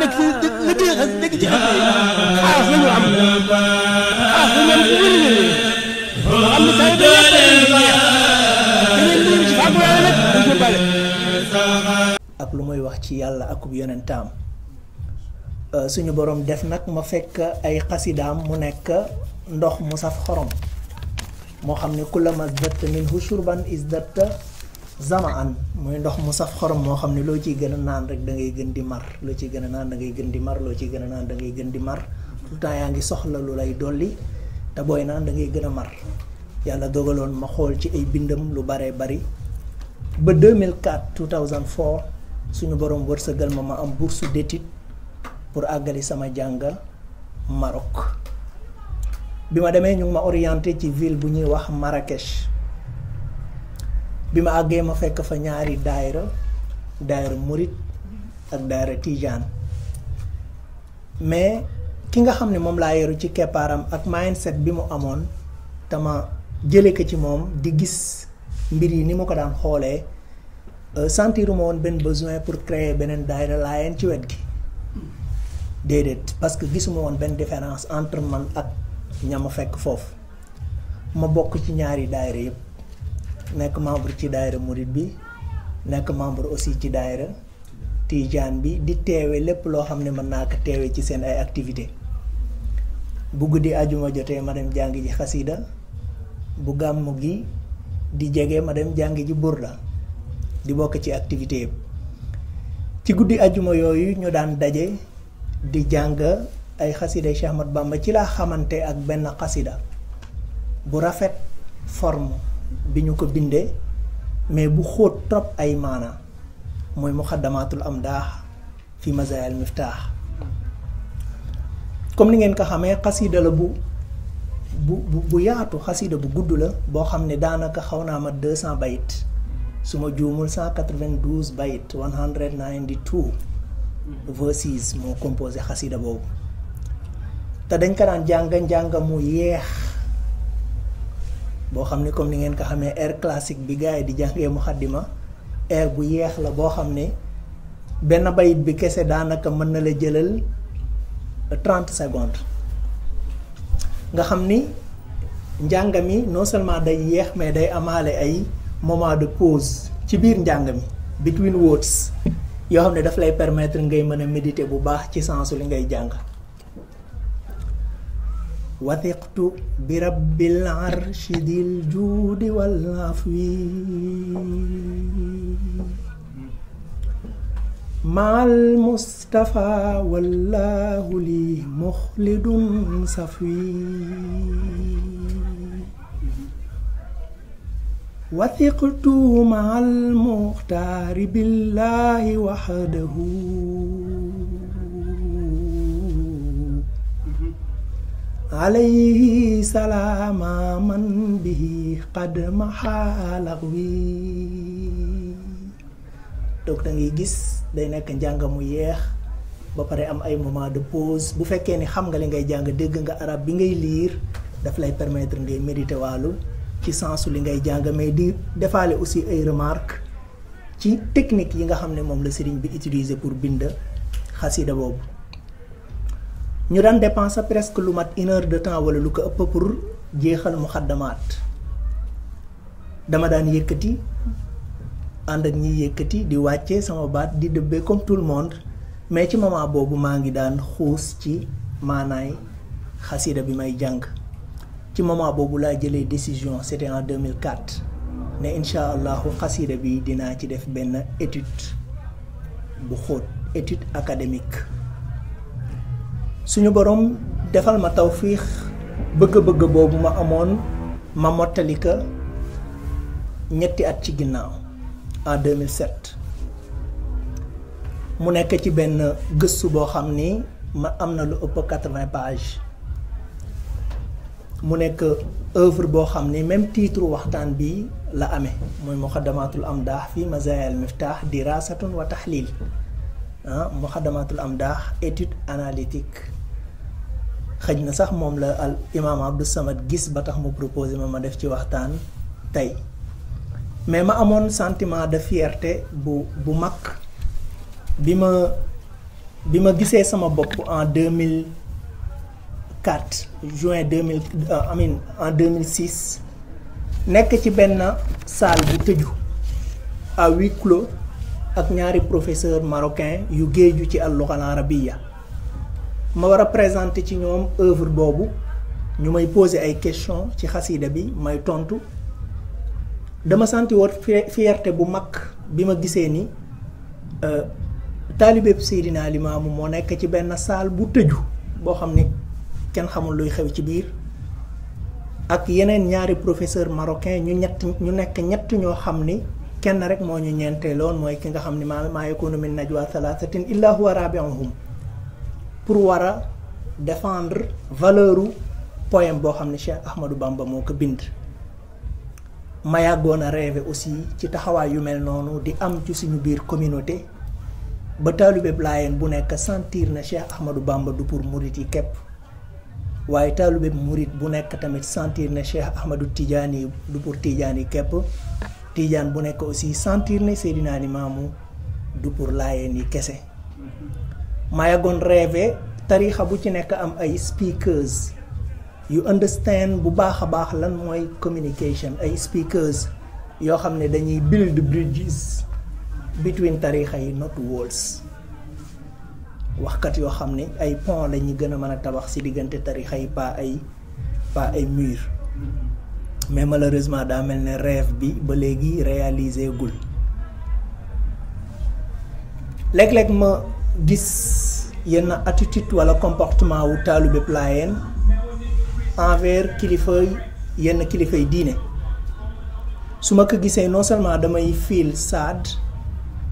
nekk liggéey xas nekk ci xas yi xaas la ñu am xaas la ñu am ci wér nga xam ne saa yu dañuy ci fàggu yàlla nag dañ ko bale ak lu muy wax ci yàlla akub yonentaam suñu borom def nag ma fekk ay xasidaam mu nekk ndox mu saf xorom moo xam ne kullama zdatta minhu shurban izdatta zamaan muy ndox mu saf xorom moo xam ne loo ciy gën a naan rek da ngay gën di mar loo ciy gën a naan da ngay gën di mar loo ciy gën a naan da ngay gën di mar tout le temps yaa ngi soxla lu lay dolli te booy naan da ngay gën a mar yàlla dogaloon ma xool ci ay bindam lu baree bari ba 2004 2004 suñu borom wërsëgal ma am bourse d'études pour àggali sama jàng Maroc bi ma demee ñu ngi ma orienté ci ville bu ñuy wax Marrakech bi ma àggee ma fekk fa ñaari daayira murit ak daayira tijaan mais ki nga xam ne moom laa yoru ci keppaaram ak mindset bi mu amoon te ma jële ko ci moom di gis mbir yi ni ma ko daan xoolee sentiruma woon benn besoin pour créer beneen daayira laayeen ci wet gi déedéet parce que gisuma woon benn différence entre man ak ña ma fekk foofu ma bokk ci ñaari daayira yëpp nekk membre ci daayira murit bi nekk membre aussi ci daayira tijaan bi di teewe lépp loo xam ne mën naa ko teewe ci seen ay activité bu guddi ajuma jotee ma dem jàngi ji xasida bu gàmmu gi di jege ma dem jàngi ji burda di bokk ci activité yëpp ci guddi ajuma yooyu ñu daan daje di jàng ay xasida Cheikh Ahmad Bamba ci laa xamante ak benn xasida bu rafet forme bi ñu ko bindee mais bu xóot trop ay maana mooy muxaddamatul amdaax fi mazaayal miftaax comme ni ngeen ko xamee xasida la bu yaatu xasida bu gudd la boo xam ne daanaka xaw naa ma 200 bayit su ma juumul 192 bayit 192 verses moo composé xasida boobu te dañ ko daan njàng mu yeex boo xam ne comme ni ngeen ko xamee air classique bi gars yi di jàngee muxaddima air bu yeex la boo xam ne benn bayit bi kese daanaka mën na la jëlal 30 secondes nga xam ni njàng mi non seulement day yeex mais day amaale ay moment de pause ci biir njàng mi between words yoo xam ne daf lay permettre ngay mën a méditer bu baax ci sensu li ngay jàng wathiqtu bi rabbil arshi dil juudi wal afwi maal mustafa wallahu li muxlidun safwi wathiqtu maal muxtaari billahi waxdahu alayhi salaama man bihi qad maxaalaq wi donc da ngay gis day nekk njàng mu yeex ba pare am ay moment de pause bu fekkee ni xam nga li ngay jàng dégg nga arab bi ngay liir daf lay permettre ngay méditer wàllu ci sensu li ngay jàng mais di defaale aussi ay remarques ci technique yi nga xam ne moom la sëriñ bi utiliser pour bind xasida boobu ñu daan dépenser presque lu mat 1 heure de temps wala lu ko ëpp pour jeexal muxaddamaat dama daan yëkkati ànd ak ñiy yëkkati di wàcce sama baat di dëbbee comme tout le monde mais ci moment boobu maa ngi daan xuus ci maanaay xasida bi may jàng ci moment boobu laa jëlee décision c'était en 2004 ne incha allahu xasida bi dinaa ci def benn étude bu xóot étude académique suñu borom defal ma tawfiix bëgg-bëgg boobu ma amoon ma mottali ko ñetti at ci ginnaaw en 2007 mu nekk ci benn gëstu boo xam ni ma am na lu ëpp 80 pages mu nekk œuvre boo xam ni même titre waxtaan bi la amee mooy muxaddamatul amdaax fi mazaayal miftaax dirasatun wa taxlil muxaddamatul amdaax étude analytique xëj na sax moom la al imaam Abdou Samad gis ba tax mu proposé ma def ci waxtaan tey mais ma amoon sentiment de fierté bu mag bi ma bi ma gisee sama bopp en 2004 juin 2000 en 2006 nekk ci benn salle bu tëju à huis clos ak ñaari professeur marocain yu géeju ci al-lugha al-arabiyya ma war a présenter ci ñoom œuvre boobu ñu may poser ay questions ci xasida bi may tontu dama santi woon fierté bu mag bi ma gisee ni taalibeeb Seydina Limaamu moo nekk ci benn salle bu tëju boo xam ni kenn xamul luy xew ci biir ak yeneen ñaari professeur marocain ñu nekk ñett ñoo xam ni kenn rek moo ñu ñeenteeloon mooy ki nga xam ni maa yakunu min najwa thalathatin illa huwa rabi'uhum pour war a défendre valeuru poème boo xam ne Cheikh Ahmadou Bamba moo ko bind. ma yàggoon a rêvé aussi ci taxawaay yu mel noonu di am ci suñu biir communauté ba taalibe Laayeen bu nekk sentir na Cheikh Ahmadou Bamba du pour murit yi képp waaye taalibe murit bu nekk tamit sentir na Cheikh Ahmadou Tidiane du pour Tidiane yi képp Tidiane bu nekk aussi sentir na Seydina Limaamu du pour Laayeen yi kese. ma yàggoon rêvé tarixa bu ci nekk am ay speakers yu understand bu baax a baax lan mooy communication ay speakers yoo xam ne dañuy build bridges between tarixa yi not walls waxkat yoo xam ne ay pont la ñu gën a mën a tabax ci diggante tarixa yi pas ay mur mais malheureusement daa mel ne rêve bi ba léegi réalisé gul léeg-léeg ma gis yenn attitude wala comportement wu taalibe Laayeen envers yenn kilifay diine su ma ko gisee non seulement damay feel sad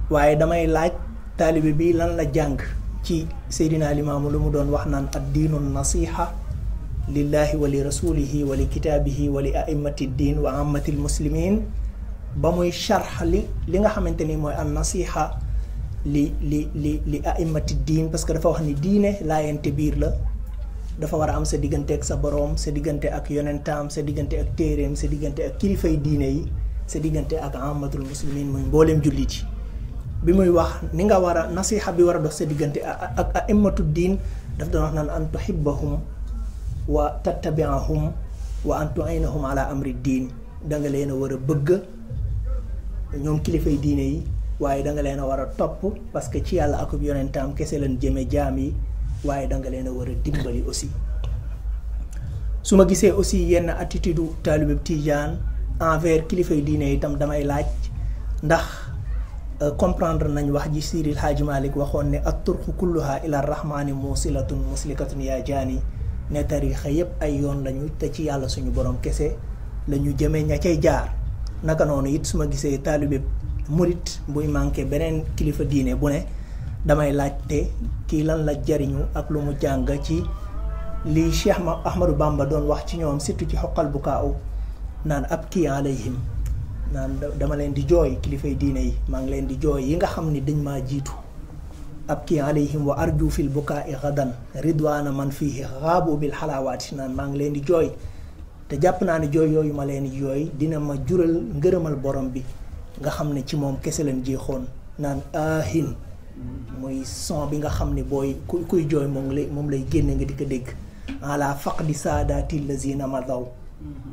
waaye damay laaj taalibe bi lan la jàng ci Seydina Limaamu lu mu doon wax naan ad diinu nasiha lillahi wa li rasulihi wa li kitaabihi wa li a'immati diin wa ammati muslimin ba muy sharx li nga xamante ni mooy an nasiha li a'immati diin parce que dafa wax ni diine laayante biir la dafa war a am sa diggante ak sa boroom sa diggante ak yonentaam sa diggante ak téereem sa diggante ak kilifay diine yi sa diggante ak ammatul muslimin muy mbooleem jullit yi bi muy wax ni nga war a nasiha bi war a dox sa diggante ak a'immatu diin daf doon wax naan an tuhibbahum wa tattabi'ahum wa an tu'inahum ala amri diin da nga leen a war a bëgg ñoom kilifay diine yi waaye da nga leen a war a topp parce que ci yàlla akub yonentaam kese leen jëme jaam yi waaye da nga leen a war a dimbali aussi su ma gisee aussi yenn attitude taalibe Tijaan envers kilifay diine itam damay laaj ndax comprendre nañ wax ji Seydi El Hadji Malick waxoon ne at-turqu kulluha ila rahmani musilatun muslikatun yaa jaani ne tarixa yépp ay yoon lañu te ci yàlla suñu borom kese la ñu jëmee ña cay jaar naka noonu it su ma gisee taalibe murit buy manqué beneen kilifa diine bu ne damay laajte kii lan la jariñu ak lu mu jàng ci li Cheikh Ahmadou Bamba doon wax ci ñoom surtout ci xoqal bu kaaw naan ab kii alayhim naan dama leen di jooy kilifay diine yi maa ngi leen di jooy yi nga xam ni dañ maa jiitu ab kii alayhim wa arju fil bukaai gadan ridwaana man fihi xaabu bil xalaawaati naan maa ngi leen di jooy te jàpp naa ne jooy yooyu ma leen di jooy dina ma jural ngërëmal borom bi nga xam ne ci moom kese leen jeexoon naan ahin muy son bi nga xam ne booy kuy jooy moom lay génne nga di ko dégg ala faqdi saadaati lazina madaw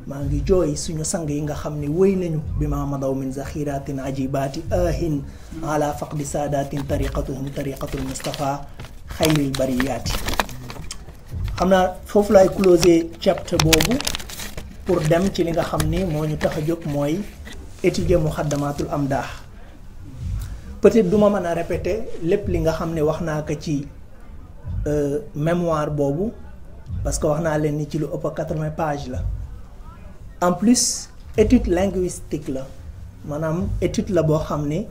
maa ngi jooy suñu sang yi nga xam ne wéy nañu bi ma madaw min zaxiratin ajibaati ahin ala faqdi saadatin tariqatuhum tariqatul mustafa xayril bariyaati xam naa foofu laay closer chapter boobu pour dem ci li nga xam ni moo ñu tax a jóg mooy étudier muxaddamatul amdaax peut-être du ma mën a répéter lépp li nga xam ne wax naa ko ci mémoire boobu parce que wax naa leen ni ci lu ëpp 80 pages la en plus étude linguistique la maanaam étude la boo xam ne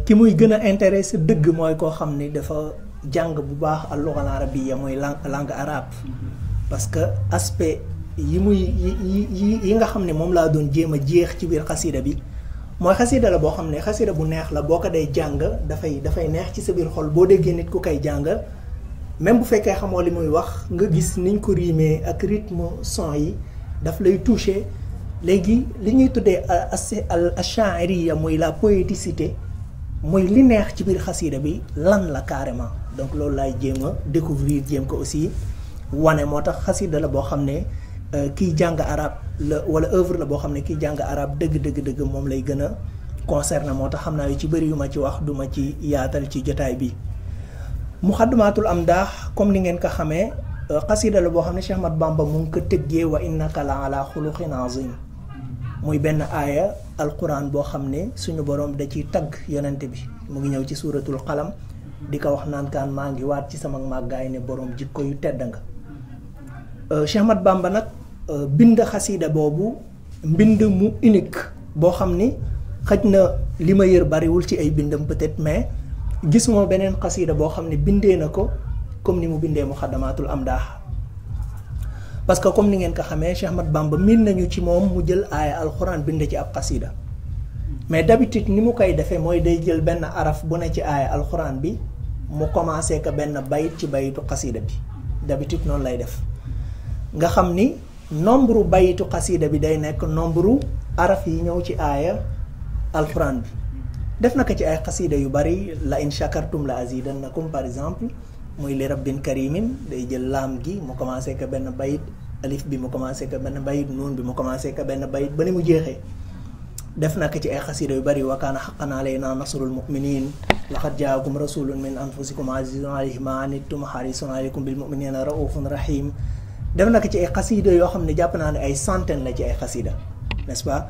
ki muy gën a intéressé dëgg mooy koo xam ni dafa jàng bu baax al-lugha al-arabiyya mooy langue arabe parce que aspect yi nga xam ne moom laa doon jéem a jeex ci biir xasida bi mooy xasida la boo xam ne xasida bu neex la boo ko day jàng dafay neex ci sa biir xol boo déggee nit ku koy jàng même bu fekkee xamoo li muy wax nga gis niñ ko riimee ak rythme son yi daf lay toucher léegi li ñuy tuddee al-sha'iriyya muy la poéticité muy li neex ci biir xasida bi lan la carrément. Donc loolu laay jéem a découvrir jéem ko aussi wane. moo tax xasida la boo xam ne kiy jàng arab la wala œuvre la boo xam ne kiy jàng arab dëgg moom lay gën a concerné. moo tax xam naa yu ci bëri yu ma ci wax duma ci yaatal ci jotaay bi. Muxaddamatul Amdaax comme ni ngeen ko xamee xasida la boo xam ne Cheikh Ahmad Bamba mu ngi ko tëggee wa innaka la ala xuluqin azim. muy benn aaya alquran boo xam ne suñu borom da ciy tagg yonente bi mu ngi ñëw ci suuratul qalam di ko wax naan kaan maa ngi waat ci sama màggaay ne borom jikko yu tedd nga. Cheikh Ahmad Bamba nag bind xasida boobu mbind mu unique boo xam ni xëj na li ma yër bariwul ci ay bindam peut-être, mais gisuma beneen xasida boo xam ne bindee na ko comme ni mu bindee Muxaddamatul Amdaax. parce que comme ni ngeen ko xamee Cheikh Ahmad Bamba miin nañu ci moom mu jël aaya alxuraan bind ci ab xasida mais d'habitude ni mu koy defee mooy day jël benn araf bu ne ci aaya alxuraan bi mu commencé ko benn bayit ci bayitu xasida bi d'habitude noonu lay def nga xam ni nombre bayitu xasida bi day nekk nombre araf yi ñëw ci aaya alxuraan bi. def na ko ci ay xasida yu bari la in shakartum la azidannakum par exemple muy li rabbin karimin day jël laam gi mu commencé ko benn bayit alif bi mu commencé ko benn bayit nuun bi mu commencé ko benn bayit ba ni mu jeexee. def na ko ci ay xasida yu bari wa kaana haqqan alaynaa nasrul mu'minin laqad jaakum rasulun min anfusikum azizun alayhi ma anittum harisun alaykum bil mu'minina raufun rahim. def na ko ci ay xasida yoo xam ne jàpp naa ne ay centaine la ci ay xasida, n'est-ce pas.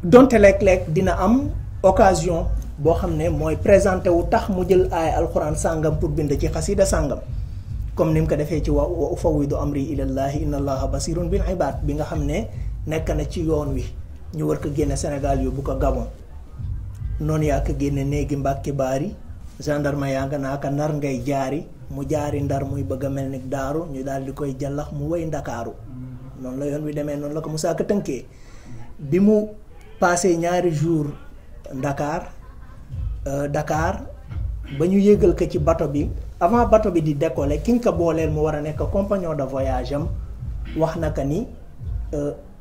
donte léeg-léeg dina am occasion boo xam ne mooy présenté wu tax mu jël aaya alxuraan sàngam pour bind ci xasida sàngam comme ni mu ko defee ci wa ufawwidu amri ilallahi inna allaha basirun bil ibad bi nga xam ne nekk na ci yoon wi ñu war ko génne Sénégal yóbbu ko Gabon noonu yaa ko génne néegi Mbàkke Baari gendarme yaa nga naa ko ndar ngay jaari mu jaari ndar muy bëgg a mel ni daaru ñu daal di koy jàllax mu wéy ndakaaru noonu la yoon wi demee noonu la ko Musaa Ka tënkee bi mu passé ñaari jours Dakar ba ñu yéegal ko ci bato bi avant bato bi di décoller ki nga ko booleel mu war a nekk compagnon de voyage am wax na ka ni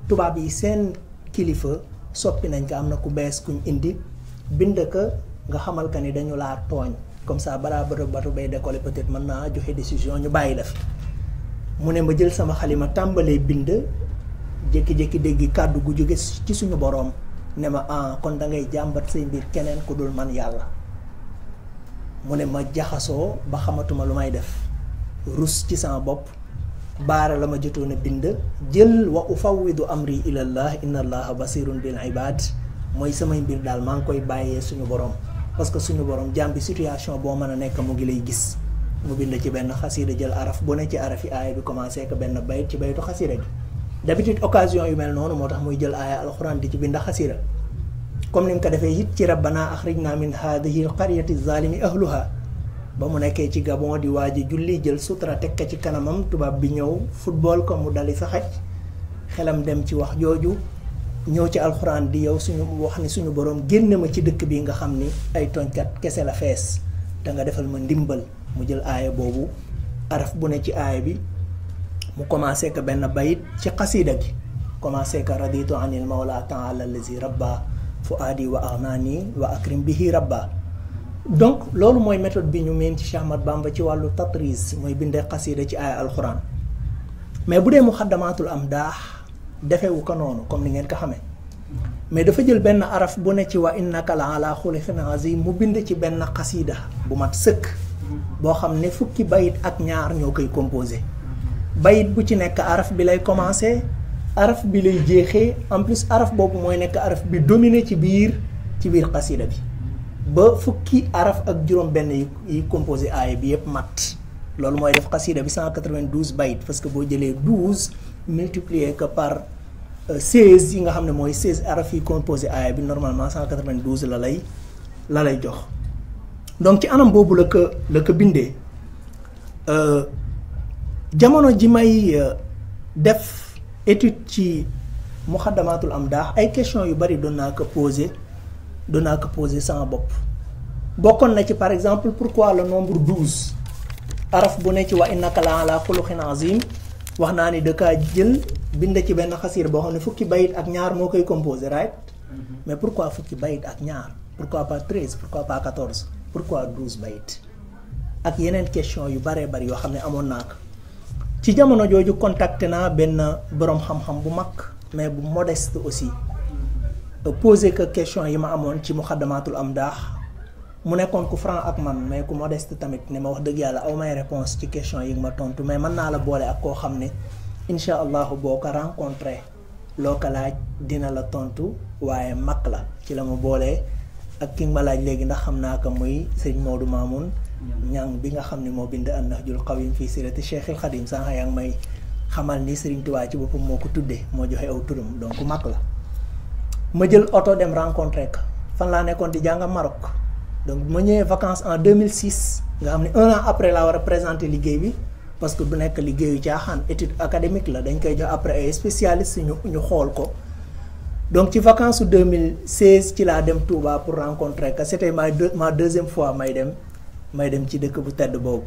tubaab yi seen kilifa soppi nañ ko am na ku bees kuñ indi bind ko nga xamal ka ni dañu laa tooñ comme ça balaa bato bay décoller peut-être mën naa joxe décision ñu bàyyi la fi. mu ne ma jël sama xalima tàmbalee bind jékki-jékki dégg kàddu gu jóge ci suñu boroom ne ma kon da ngay jàmbat say mbir keneen ku dul man yàlla. mu ne ma jaxasoo ba xamatuma lu may def rus ci sama bopp baara la ma jotoon a bind jël wa ufawwidu amri ilallah inna allaha basirun bil ibad mooy samay mbir daal maa ngi koy bàyyee suñu borom parce que suñu borom jàmbi situation boo mën a nekk mu ngi lay gis. mu bind ci benn xasida jël araf bu ne ci arafi aaya bi commencé ko benn bayit ci bayitu xasida bi d'habitude occasion yu mel noonu moo tax muy jël aaya alxuraan di ci bind xasida comme ni mu ko defee it ci rabbana axrijna min haadihi alqaryati zalimi ahluha ba mu nekkee ci Gabon di waaji julli jël sutra teg ko ci kanamam tubaab bi ñëw football ko mu dali sa xaj xelam dem ci wax jooju ñëw ci alxuraan di yow suñu wax ni suñu borom génne ma ci dëkk bi nga xam ni ay tooñkat kese la fees da nga defal ma ndimbal. mu jël aaya boobu araf bu ne ci aaya bi mu commencé ko benn bayit ci xasida gi commencé ko raditu anil mawla taala allazi rabba fuaadi wa aghnani wa akrim bihi rabba. donc loolu mooy méthode bi ñu meen ci Cheikh Ahmad Bamba ci wàllu tatris mooy bindee xasida ci aaya alxuraan mais bu dee Muxaddamatul Amdaax defewu ko noonu comme ni ngeen ko xamee mais dafa jël benn araf bu ne ci wa innaka la ala xuluqin azim mu bind ci benn xasida bu mat sëkk boo xam ne fukki bayit ak ñaar ñoo koy composé bayit bu ci nekk araf bi lay commencé araf bi lay jeexee en plus araf boobu mooy nekk araf bi dominé ci biir xasida bi ba fukki araf ak juróom benn yi composé aaya bi yëpp mat loolu mooy def xasida bi 192 bayit parce que boo jëlee 12 multiplié que par 16 yi nga xam ne mooy 16 araf yi composé aaya bi normalement 192 la lay jox. donc ci anam boobu la ko bindee jamono ji may def étude ci Muxaddamatul Amdaax ay questions yu bari doon naa ko poser sama bopp bokkoon na ci par exemple pourquoi le nombre 12 araf bu ne ci wa innaka la ala xuluqin azim wax naa ni da kaa jël bind ci benn xasiir boo xam ne fukki bayit ak ñaar moo koy composé right mais pourquoi fukki bayit ak ñaar pourquoi pas 13 pourquoi pas 14 pourquoi 12 bayit ak yeneen question yu baree bari yoo xam ne amoon naa ko ci jamono jooju contacté naa benn boroom xam-xam bu mag mais bu modeste aussi posé que question yi ma amoon ci muxaddamatul amdaax mu nekkoon ku franc ak man mais ku modeste tamit ne ma wax dëgg yàlla aw may réponse ci question yi ma tontu mais mën naa la boole ak koo xam ne incha allahu boo ko rencontré loo ko laaj dina la tontu waaye mag la ci la ma boolee ak ki nga ma laaj léegi ndax xam naa ko muy sëñ Modou Mamoun ñang bi nga xam ne moo bind an-Nahjul Qawim fii sirati Cheikhil Khadim sànq yaa ngi may xamal ni Serigne Touba ci boppam moo ko tuddee moo joxe aw turam donc mag la ma jël oto dem rencontré ko fan laa nekkoon di jàng Maroc donc ma ñëwee vacances en 2006 nga xam ne 1 an après laa war a présenter liggéey bi parce que du nekk liggéeyu caaxaan étude académique la dañ koy jox après ay spécialistes ñu xool ko donc ci vacances su 2016 ci laa dem Touba pour rencontrer que c'était ma deuxième fois may dem ci dëkk bu tedd boobu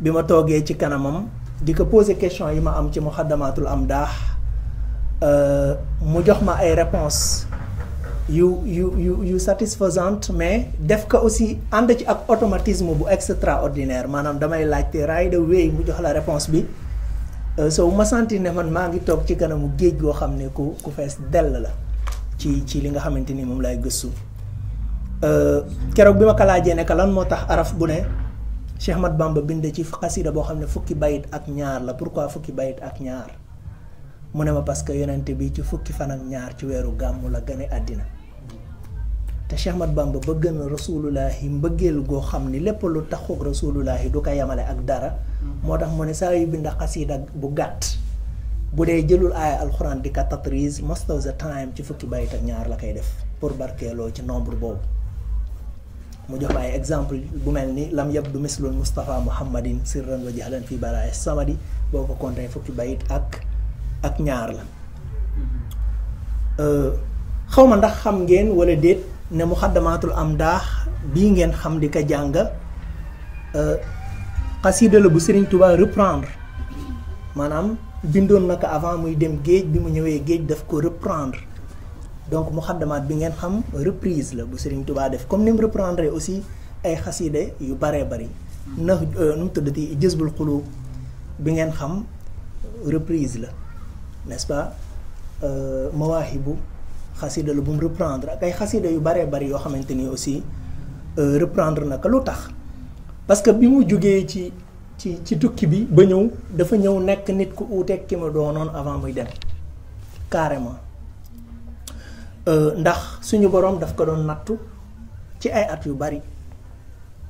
bi ma toogee ci kanamam di ko poser question yi ma am ci muxaddamatul amdaax mu jox ma ay réponses yu satisfaisante mais def ko aussi ànd ci ak automatisme bu extraordinaire maanaam damay laajte right away mu jox la réponse bi so ma sentir ne man maa ngi toog ci kanamu géej goo xam ne ku fees dell la ci li nga xamante ni moom lay gëstu keroog bi ma ko laajee ne lan moo tax araf bu ne Cheikh Ahmad Bamba bind ci xasida boo xam ne fukki bayit ak ñaar la pourquoi fukki bayit ak ñaar mu ne ma parce que yonente bi ci fukki fan ak ñaar ci weeru gàmmu la gane àddina te Cheikh Ahmad Bamba bëgg na rasulullahi mbëggeel goo xam ni lépp lu taxoog rasulullahi du ko yemale ak dara moo tax mu ne saa yu bind xasida bu gàtt bu dee jëlul aaya alxuraan di ka tatrise most of the time ci fukki bayit ak ñaar la koy def pour barkeeloo ci nombre boobu mu jox ay exemple bu mel ni lam yabdu mislul Mustafa Muhammadin sirran wa jahlan fi baraay samadi boo ko compté fukki bayit ak ñaar la xaw ma ndax xam ngeen wala déet ne muxaddamatul amdaax bii ngeen xam di ko jàng xasida la bu Serigne Touba reprendre maanaam bindoon na ko avant muy dem géej bi mu ñëwee géej daf ko reprendre donc muxaddamaat bi ngeen xam reprise la bu Serigne Touba def comme ni mu reprendre aussi ay xasida yu baree bari na nu mu tuddati jëzbul xuluub bi ngeen xam reprise la n'est-ce pas mawaahibu xasida la bu mu reprendre ak ay xasida yu baree bari yoo xamante ni aussi reprendre na ko lu tax parce que bi mu jógee ci tukki bi ba ñëw dafa ñëw nekk nit ku uuteeg ki ma doonoon avant muy dem carrément ndax suñu boroom daf ko doon nattu ci ay at yu bari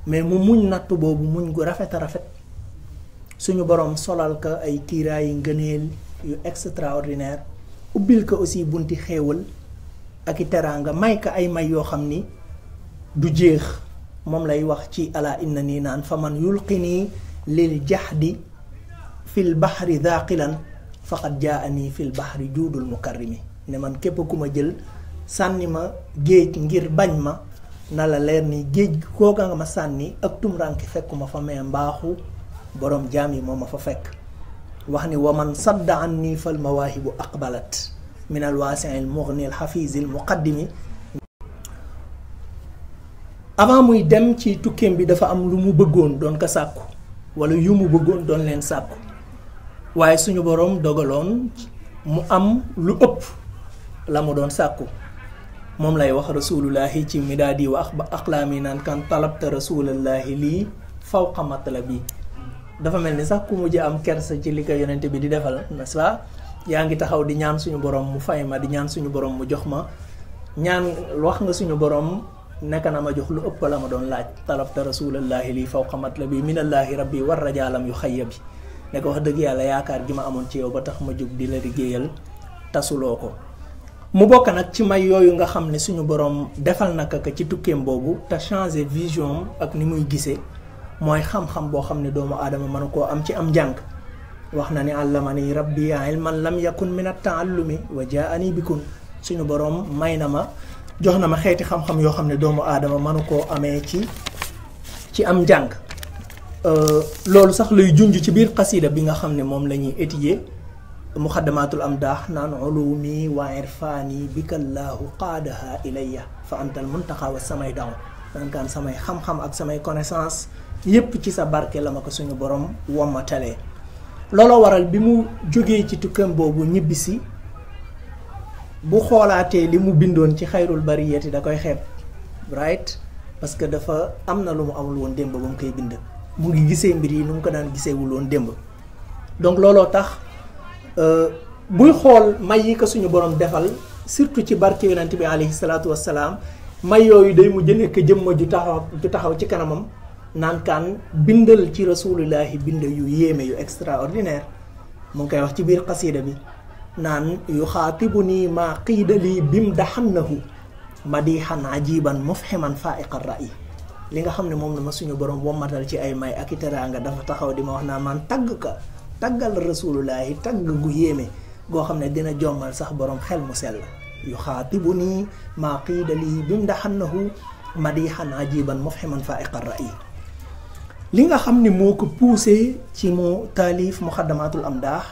mais mu muñ nattu boobu muñ gu rafet a rafet suñu boroom solal ko ay kiiraay yi ngëneel yu extraordinaire ubbil ko aussi bunti xéewal ak i teraanga may ko ay may yoo xam ni du jeex moom lay wax ci ala inna nii naan fa man yulqini lil jahdi fil bahri daqilan faqad jaani fil bahri juudul mukarrimi ne man képp ku ma jël sànni ma géej ngir bañ ma na la leer ni géej kooka nga ma sànni ak tumranki fekkuma fa mee mbaaxu boroom jaam yi moo ma fa fekk wax ni wa man sadda an nii fal mawaahibu aqbalat min al waasi'i al mughni al hafiz al muqaddimi avant muy dem ci tukkeem bi dafa am lu mu bëggoon doon ko sàkku wala yu mu bëggoon doon leen sàkku waaye suñu boroom dogaloon mu am lu ëpp la mu doon sàkku moom lay wax rasulullahi ci midaadi wa aqlaami naan kan talabta rasulallahi lii fawqa matlabi dafa mel ni sax ku mujj am kersa ci li ko yonente bi di defal n'est-ce pas yaa ngi taxaw di ñaan suñu borom mu fay ma di ñaan suñu borom mu jox ma ñaan wax nga suñu borom nekk na ma jox lu ëpp la ma doon laaj talabta rasulallahi lii fawqa matlabi minallahi rabbi war rajaalam yu xayya bi ne ko wax dëgg yàlla yaakaar gi ma amoon ci yow ba tax ma jóg di la liggéeyal tasuloo ko mu bokk nag ci may yooyu nga xam ne suñu borom defal na ko ci tukkeem boobu te changer vision ak ni muy gisee mooy xam-xam boo xam ne doomu aadama mënu koo am ci am njàng wax na ni allamani rabbi ilman lam yakun min at-ta'allumi wa jaa'ani bikun suñu borom may na ma jox na ma xeeti xam-xam yoo xam ne doomu aadama mënu koo amee ci am njàng loolu sax lay junj ci biir xasida bi nga xam ne moom la ñuy étudier muxaddamatul amdaax naan ulumi wa irfaani bikallaahu qaadaha ilayya fa antal muntaqa wa samay daw naan kaan samay xam-xam ak samay connaissance yépp ci sa barke la ma ko suñu borom wommatalee. looloo waral bi mu jógee ci tukkam boobu ñibbisi bu xoolaatee li mu bindoon ci xayrul bariyati da koy xeeb right parce que dafa am na lu mu amul woon démb ba mu koy bind mu ngi gisee mbir yi nu mu ko daan giseewul woon démb. donc looloo tax buy xool may yi ko suñu borom defal surtout ci barke yonent bi alayhi salaatu wassalaam may yooyu day mujj nekk jëmma ju taxaw ci kanamam naan kaan bindal ci rasulillahi bind yu yéeme yu extraordinaire mu ngi koy wax ci biir xasida bi naan yu xaatibu nii maa qiida lii bim daxannahu madixan ajiban mufhiman faiqa ra'i li nga xam ne moom la ma suñu borom wommatal ci ay may ak i teraanga dafa taxaw di ma wax naan man taggal rasulullahi tagg gu yéeme goo xam ne dina jommal sax borom xel mu sell yu xaatibu nii maa qiida lii bim daxannahu madixan ajiban mufhiman faiqa ra'i li nga xam ne moo ko poussé ci mu taalif muxaddamatul amdaax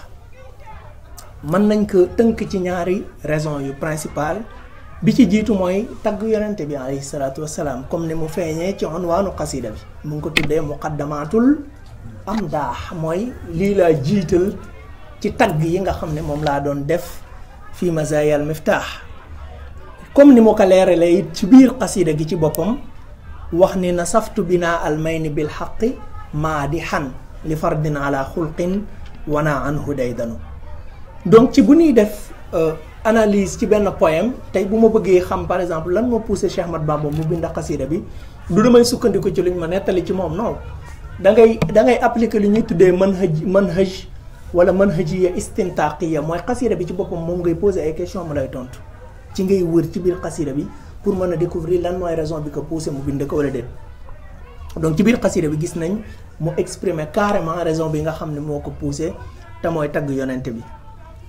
mën nañ ko tënk ci ñaari raison yu principal bi ci jiitu mooy tagg yonente bi alayhi salaatu wassalaam comme ni mu feeñee ci unwaanu xasida bi mu ngi ko tuddee muqaddamatul amdaax mooy lii laa jiital ci tagg yi nga xam ne moom laa doon def fii mazayal miftaax comme ni mu ko leeralee it ci biir xasida gi ci boppam wax ni nasaftu binaa almayni bil xaqi maa di xan li fardin ala xulqin wana anhu daydanu donc ci bu ñuy def analyse ci benn poème tey bu ma bëggee xam par exemple lan moo poussé Cheikh Ahmad Bamba mu bind xasida bi du damay sukkandiku ci luñ ma nettali ci moom non da ngay appliquer li ñuy tuddee manhaj wala manhajiya istintaqiya mooy xasida bi ci boppam moom ngay poser ay question mu lay tontu ci ngay wër ci biir xasida bi pour mën a découvrir lan mooy raison bi ko poussé mu bind ko wala déet. donc ci biir xasida bi gis nañ mu exprimer carrément raison bi nga xam ne moo ko poussé te mooy tagg yonent bi.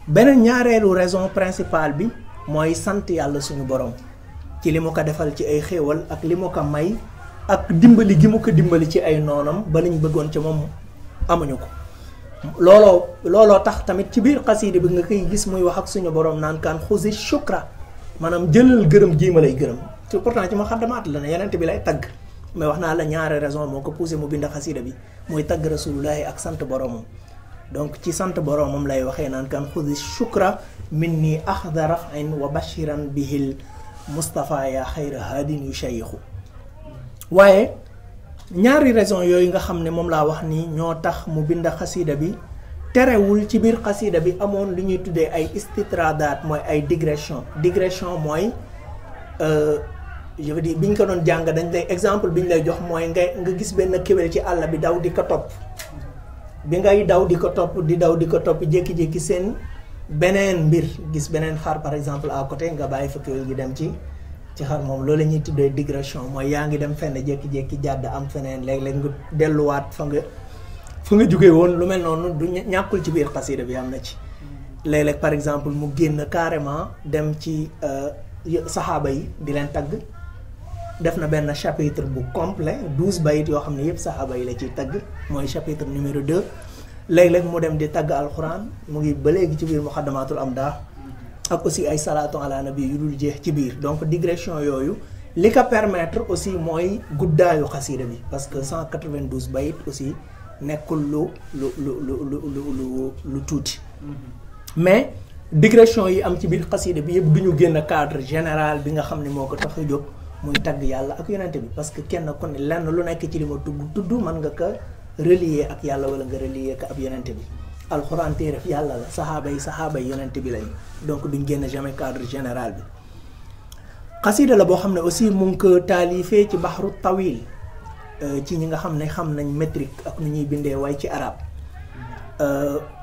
beneen ñaareelu raison principale bi mooy sant yàlla suñu borom ci li mu ko defal ci ay xéewal ak li mu ko may ak dimbali gi mu ko dimbali ci ay noonam ba liñ bëggoon ci moom amuñu ko. looloo tax tamit ci biir xasida bi nga koy gis muy wax ak suñu borom naan kaan xusi shukra maanaam jëlal gërëm jii ma lay gërëm te pourtant ci muxaddamaat la ne yonent bi lay tagg mais wax naa la ñaari raison moo ko poussé mu bind xasida bi muy tagg rasulullahi ak sant boromam. donc ci sant boromam lay waxee naan kan xudi shukra minni axda rafin wa bashiran bihil Moustapha yaa xayra haadin yu shayixu waaye ñaari raison yooyu nga xam ne moom laa wax ni ñoo tax mu bind xasida bi terewul ci biir xasida bi amoon lu ñuy tuddee ay istitradaat mooy ay digression mooy je veux dire bi ñu ko doon jàng dañ lay exemple bi ñu lay jox mooy nga gis benn kéwél ci àll bi daw di ko topp bi ngay daw di ko topp jékki-jékki seen beneen mbir gis beneen xar par exemple à côté nga bàyyi fa kéwél gi dem ci xar moom loolu la ñuy tuddee digression mooy yaa ngi dem fenn jékki-jékki jàdd am feneen léeg-léeg nga delluwaat fa nga jógee woon lu mel noonu du ñàkkul ci biir xasida bi am na ci léeg-léeg par exemple mu génn carrément dem ci saxaaba yi di leen tagg def na benn chapitre bu complet 12 bayit yoo xam ne yëpp saxaaba yi la ciy tagg mooy chapitre numéro 2 léeg-léeg mu dem di tagg alxuraan mu ngi ba léegi ci biir muxaddamatul amdaax ak aussi ay salaatu ala nabi yu dul jeex ci biir donc digression yooyu li ko permettre aussi mooy guddaayu xasida bi parce que 192 bayit aussi nekkul lu tuuti mais digression yi am ci biir xasida bi yëpp du ñu génn cadre général bi nga xam ne moo ko tax a jóg muy tagg yàlla ak yonente bi parce que kenn ku ne lenn lu nekk ci li ma tudd mën nga ko relier ak yàlla wala nga relier ko ab yonente bi alxuraan téeref yàlla la saxaaba yi yonente bi lañ donc duñ génn jamais cadre général bi xasida la boo xam ne aussi mu ngi ko taalifee ci baxru tawil ci ñi nga xam ne xam nañ métrique ak nu ñuy bindee way ci arab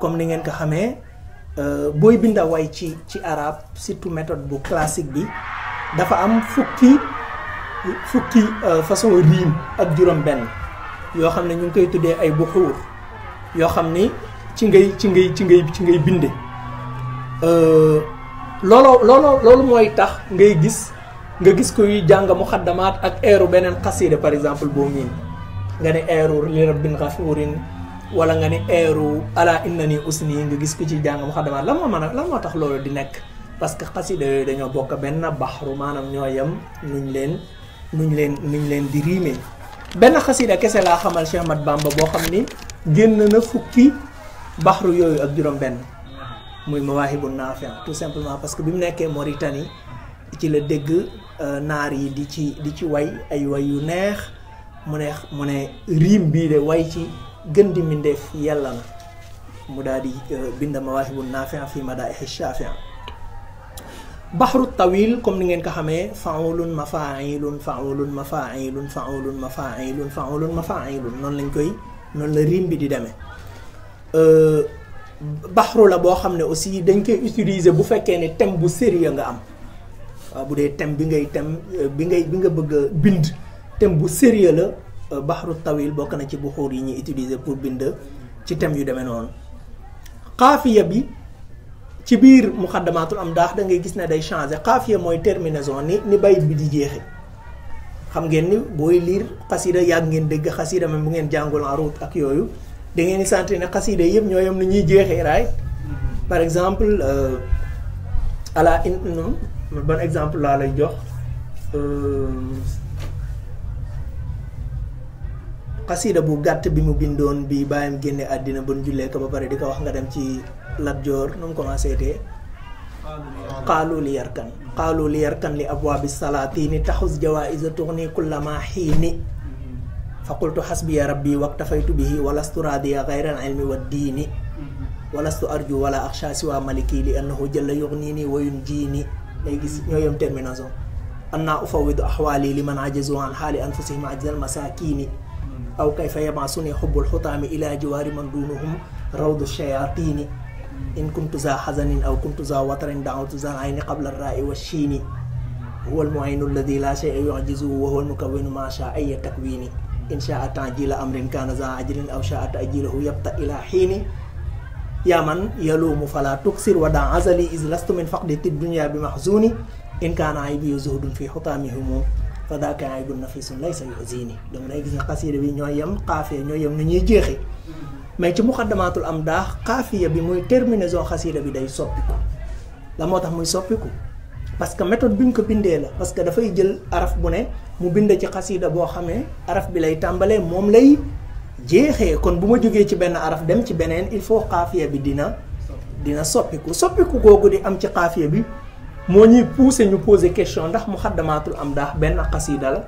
comme ni ngeen ko xamee booy binda way ci arab surtout méthode bu classique bi dafa am fukki façon riim ak juróom benn yoo xam ne ñu ngi koy tuddee ay buxuur yoo xam ni ci ngay binde loolu mooy tax nga gis koy jàng muxaddamaat ak eeru beneen xasida par exemple boo miin nga ne eeru li rabbin xafuurin wala nga ni eeru ala inna ni usni nga gis ko ci jàng muqaddamat lan moo tax loolu di nekk parce que xasida yooyu dañoo bokk benn baxru maanaam ñoo yem nuñ leen di riime benn xasida kese laa xamal Cheikh Ahmad Bamba boo xam ni génn na fukki baxru yooyu ak juróom benn muy Mawahibun Nafi' tout simplement parce que bi mu nekkee Mauritanie ci la dégg naar yi di ci way ay way yu neex mu ne riim bii de way ci gën di mindeef yàlla na mu daal di bind Mawahibun Nafi' fi madaihi Shafi' baxru tawil comme ni ngeen ko xamee faulun mafailun faulun mafailun faulun mafailun faulun mafailun noonu la riim bi di demee baxru la boo xam ne aussi dañ koy utiliser bu fekkee ne thème bu sérieux nga am waaw bu dee thème bi nga bëgg a bind thème bu sérieux la baxru tawil bokk na ci buxuur yi ñuy utiliser pour bind ci thème yu demee noonu xaafiya bi ci biir muqaddamatul amdaax da ngay gis ne day changer xaafiya mooy terminaison ni bayit bi di jeexe xam ngeen ni booy liir xasida yàgg ngeen dégg xasida même bu ngeen jàngul arut ak yooyu da ngeen di sentir ne xasida yëpp ñoo yem ni ñuy jeexee right par exemple ala in ban exemple laa lay jox xasida bu gàtt bi mu bindoon bi bàyyam génne àddina bon jullee ko ba pare di ko wax nga dem ci Lat Joor nu mu commencé tee qaalu li yarkan li abwaabi salaatini taxus jawaïsa tuxni kullama xiini fa qultu xasbiya rabbi waktafaytu bihi walastu raadiya gayra al ilmi wa diini walastu arju wala axsha siwa maliki li annahu jalla yugnini wa yunjini day gis ñoo yem terminaison anna ufawidu axwaali liman ajazu an xaali anfusihim ajzal masakini aw kayfa yabasuni xubbul xutaami ila jiwaari man dunuhum rawdu shayatini in kuntu za xazanin aw kuntu za watarin daawtu za ayni qabla rai wa shiini huwa almuinu alladi la shay'a yujizuhu wa huwa almukawwinu ma shaa ay takwini in shaa ta'jila amrin kana za ajrin aw shaa ta'jilahu yabta ila xiini yaa man yaluumu fala tuksir wa da azali is lastu min faqdi dunya bi mahzuni in kaana aybi zuhdun fi xutaamihim fa daaka aybun nafisun laysa yuhzini donc day gis nga xasida bi ñooy yem xaafiya ñooy yem ni ñuy jeexee mais ci muqaddamatul amdaax xaafiya bi muy terminaison xasida bi day soppiku la moo tax muy soppiku parce que méthode bi ñu ko bindee la parce que dafay jël araf bu ne mu bind ci xasida boo xamee araf bi lay tàmbalee moom lay jeexee kon bu ma jógee ci benn araf dem ci beneen il faut xaafiya bi dina soppiku googu di am ci xaafiya bi moo ñuy pousser ñu poser question ndax muqaddamatul amdaax benn xasida la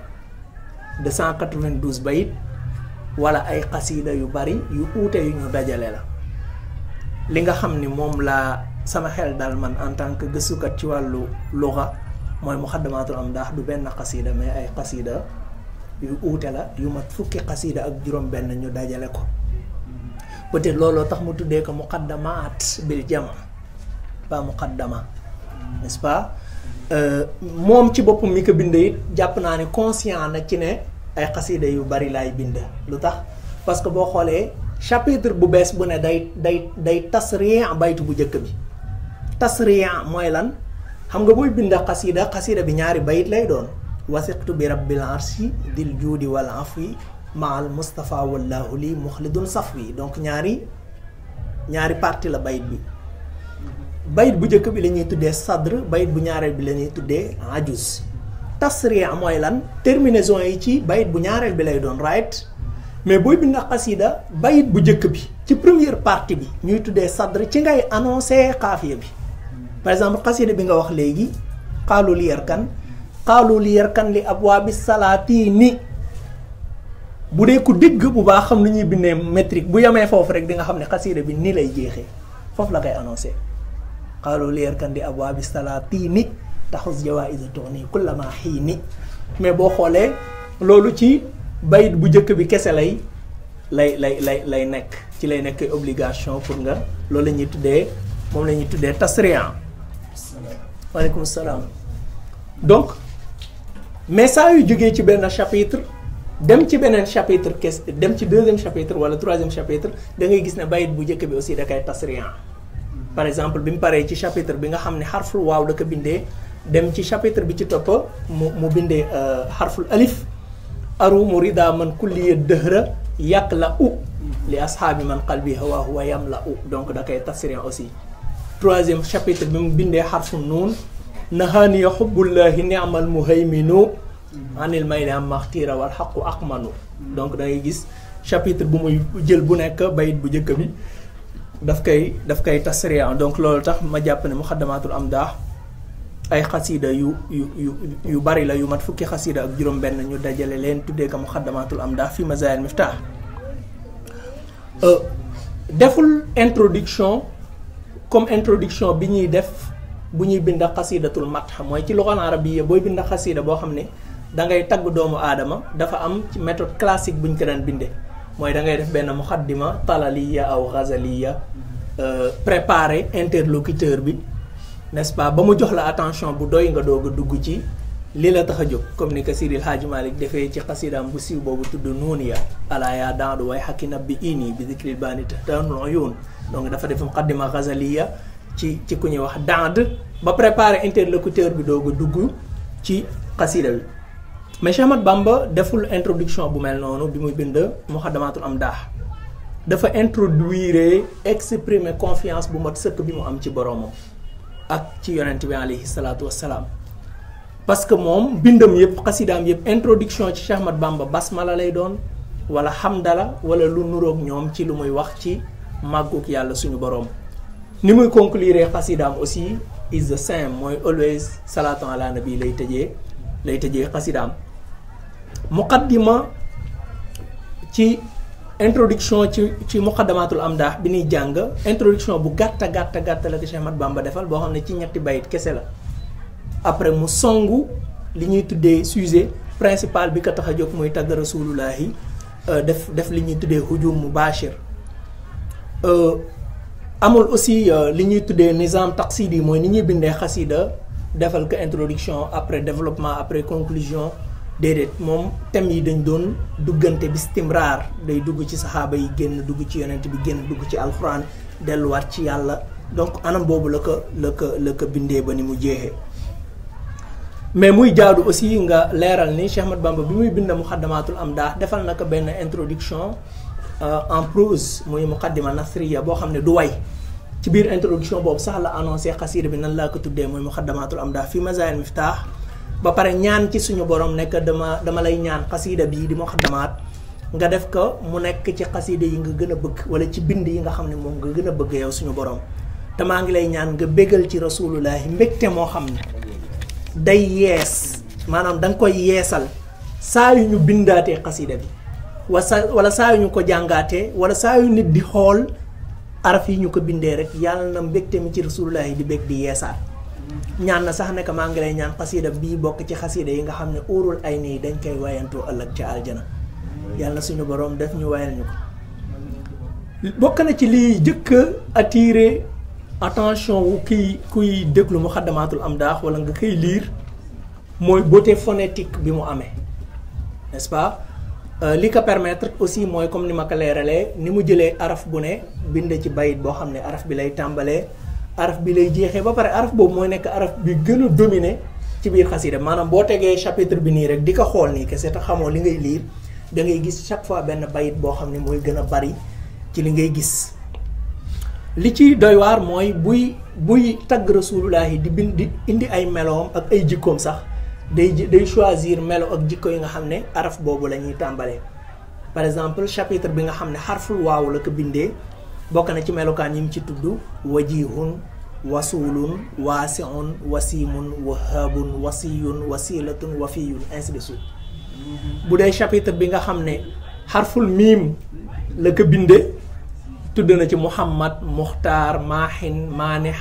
de 192 bayit wala ay xasida yu bari yu uute yu ñu dajale la li nga xam ni moom laa sama xel dal man en tant que gëstukat ci wàllu luga mooy muqaddamatul amdaax du benn xasida mais ay xasida yu uute la yu mat fukki xasida ak juróom benn ñu dajale ko peut-être looloo tax mu tuddee ko muqaddamaat bil jama pas muqaddama n'est-ce pas moom ci boppam mi ko bind it jàpp naa ne conscient na ci ne ay xasida yu bari laay bind lu tax parce que boo xoolee chapitre bu bees bu ne day tasriya baytu bu njëkk bi tasriya mooy lan xam nga booy bind xasida bi ñaari bayit lay doon wasiqtu bi rabbil arshi dil juudi wal afwi maal mustafa wallahu li muxlidun safwi donc ñaari partie la bayit bi bayit bu njëkk bi la ñuy tuddee sadr bayit bu ñaareel bi la ñuy tuddee ajuz tasriya mooy lan terminaison yi ci bayit bu ñaareel bi lay doon right mais booy bind xasida bayit bu njëkk bi ci première partie bi ñuy tuddee sadr ci ngay annoncé xaafiya bi par exemple xasida bi nga wax léegi qaalu li yarkan li abwaabi salaatini bu dee ku dégg bu baax xam ni ñuy bindee métrique bu yemee foofu rek di nga xam ne xasida bi ni lay jeexee foofu la koy annoncé qaalu li yarkan li abwaabi salaatini taxus jawaïsa tuxni kullama xiini mais boo xoolee loolu ci bayit bu njëkk bi kese lay nekk ci lay nekk obligation pour nga loolu la ñuy tuddee moom la ñuy tuddee tasriya waaleykum salaam donc mais saa yu jógee ci benn chapitre dem ci beneen chapitre dem ci deuxième chapitre wala troisième chapitre da ngay gis ne bayit bu njëkk bi aussi da koy tasriya par exemple bi mu paree ci chapitre bi nga xam ne xarful waaw da ko bindee dem ci chapitre bi ci topp mu bindee xarful alif aru mu rida man kulliya dëhra yàq la li ashaabi man qalbi hawaahu wa yamla'u donc da koy tafsir aussi. troisième chapitre bi mu bindee xarfu nuun nahaaniya xubbullahi ni'mal muhayminu anil mayli am maxtiira wal xaqu aqmanu donc da ngay gis chapitre bu muy jël bu nekk bayit bu njëkk bi daf koy tasriya donc loolu tax ma jàpp ne muxaddamaatul amdah ay xasida yu bari la yu mat fukki xasida ak juróom-benn ñu dajale leen tuddee ko muxaddamaatul amdah fi mazaayil miftah deful introduction comme introduction bi ñuy def bu ñuy bind xasidatul madh mooy ci luxal arabiyya booy bind xasida boo xam ne da ngay tagg doomu aadama dafa am ci méthode classique bu ñu ko daan bindee mooy da ngay def benn muxaddima talaliya aw ghazaliya préparer interlocuteur bi n'est-ce pas ba mu jox la attention bu doy nga doog a dugg ci li la tax a jóg comme ni ko Sidil Hadji Malick defee ci xasidaam bu siiw boobu tudd nuuniya alaa yaa daadu way xakki nabbi ini bi dikril baani tahtanul uyun donc dafa def muqaddima ghazaliya ci ku ñuy wax daad ba préparer interlocuteur bi doog a dugg ci xasida bi mais Cheikh Ahmad Bamba deful introduction bu mel noonu bi muy bind muxaddamatul amdah dafa introduire exprimer confiance bu mat sëkk bi mu am ci boromam ak ci yonent bi alayhi salaatu wassalaam parce que moom bindam yëpp xasidaam yëpp introduction ci Cheikh Ahmad Bamba basmala lay doon wala hamdala wala lu nuroog ñoom ci lu muy wax ci màgguk yàlla suñu borom ni muy conclure xasidaam aussi is the same mooy always salaatu ala nabi lay tëjee xasidaam muqaddima ci introduction ci muqaddamatul amdah bi ñuy jàng introduction bu gàtta la ko Cheikh Ahmad Bamba defal boo xam ne ci ñetti bayit kese la après mu songu li ñuy tuddee sujet principal bi ko tax a jóg muy tagg rasulullahi def li ñuy tuddee hujum mubashir amul aussi li ñuy tuddee nizam taqsidi mooy ni ñuy bindee xasida defal ko introduction après développement après conclusion déedéet moom thèmes yi dañ doon duggante bi istimraar day dugg ci saxaaba yi génn dugg ci yonent bi génn dugg ci alxuraan delluwaat ci yàlla donc anam boobu la ko bindee ba ni mu jeexee mais muy jaadu aussi nga leeral ni Cheikh Ahmad Bamba bi muy bind muxaddamatul amdah defal na ko benn introduction en prose muy muqaddima nasriya boo xam ne du way ci biir introduction boobu sax la annoncé xasida bi nan laa ko tuddee mooy muxaddamatul amdah fi mazaayil miftah ba pare ñaan ci suñu borom nekk dama lay ñaan xasida bii di muxaddamaat nga def ko mu nekk ci xasida yi nga gën a bëgg wala ci bind yi nga xam ne moom nga gën a bëgg yow suñu borom te maa ngi lay ñaan nga bégal ci rasulullahi mbégte moo xam ne day yees maanaam da nga koy yeesal saa yu ñu bindaatee xasida bi wala saa yu ñu ko jàngaatee wala saa yu nit di xool araf yi ñu ko bindee rek yàlla na mbégte mi ci rasulullahi di bég di yeesaat ñaan na sax ne maa ngi lay ñaan xasida bii bokk ci xasida yi nga xam ne uurul ay nii dañ koy wayantoo ëllëg ca aljana yàlla suñu borom def ñu wayal ñu ko bokk na ci liy jëkk a attirer attention wu kuy déglu muxaddamatul amdah wala nga koy lire mooy beauté phonétique bi mu amee n'est-ce pas li ko permettre aussi mooy comme ni ma ko leeralee ni mu jëlee araf bu ne bind ci bayit boo xam ne araf bi lay tàmbalee araf bi lay jeexee ba pare araf boobu mooy nekk araf bi gën a dominer ci biir xasida maanaam boo tegee chapitre bi nii rek di ko xool nii kese te xamoo li ngay lire da ngay gis chaque fois benn bayit boo xam ne mooy gën a bari ci li ngay gis li ci doy waar mooy buy tagg rasulullahi di indi ay meloom ak ay jikkoom sax day choisir melo ak jikko yi nga xam ne araf boobu la ñuy tàmbalee par exemple chapitre bi nga xam ne xarful waaw la ko bindee bokk na ci melokaan yi mu ci tudd wajihun wasulun waasiun wasimun wahabun wasiyun wasilatun wafiyun ainsi de suite bu dee chapitre bi nga xam ne xarful miim la ko bindee tudd na ci muhammad muxtaar maahin maanex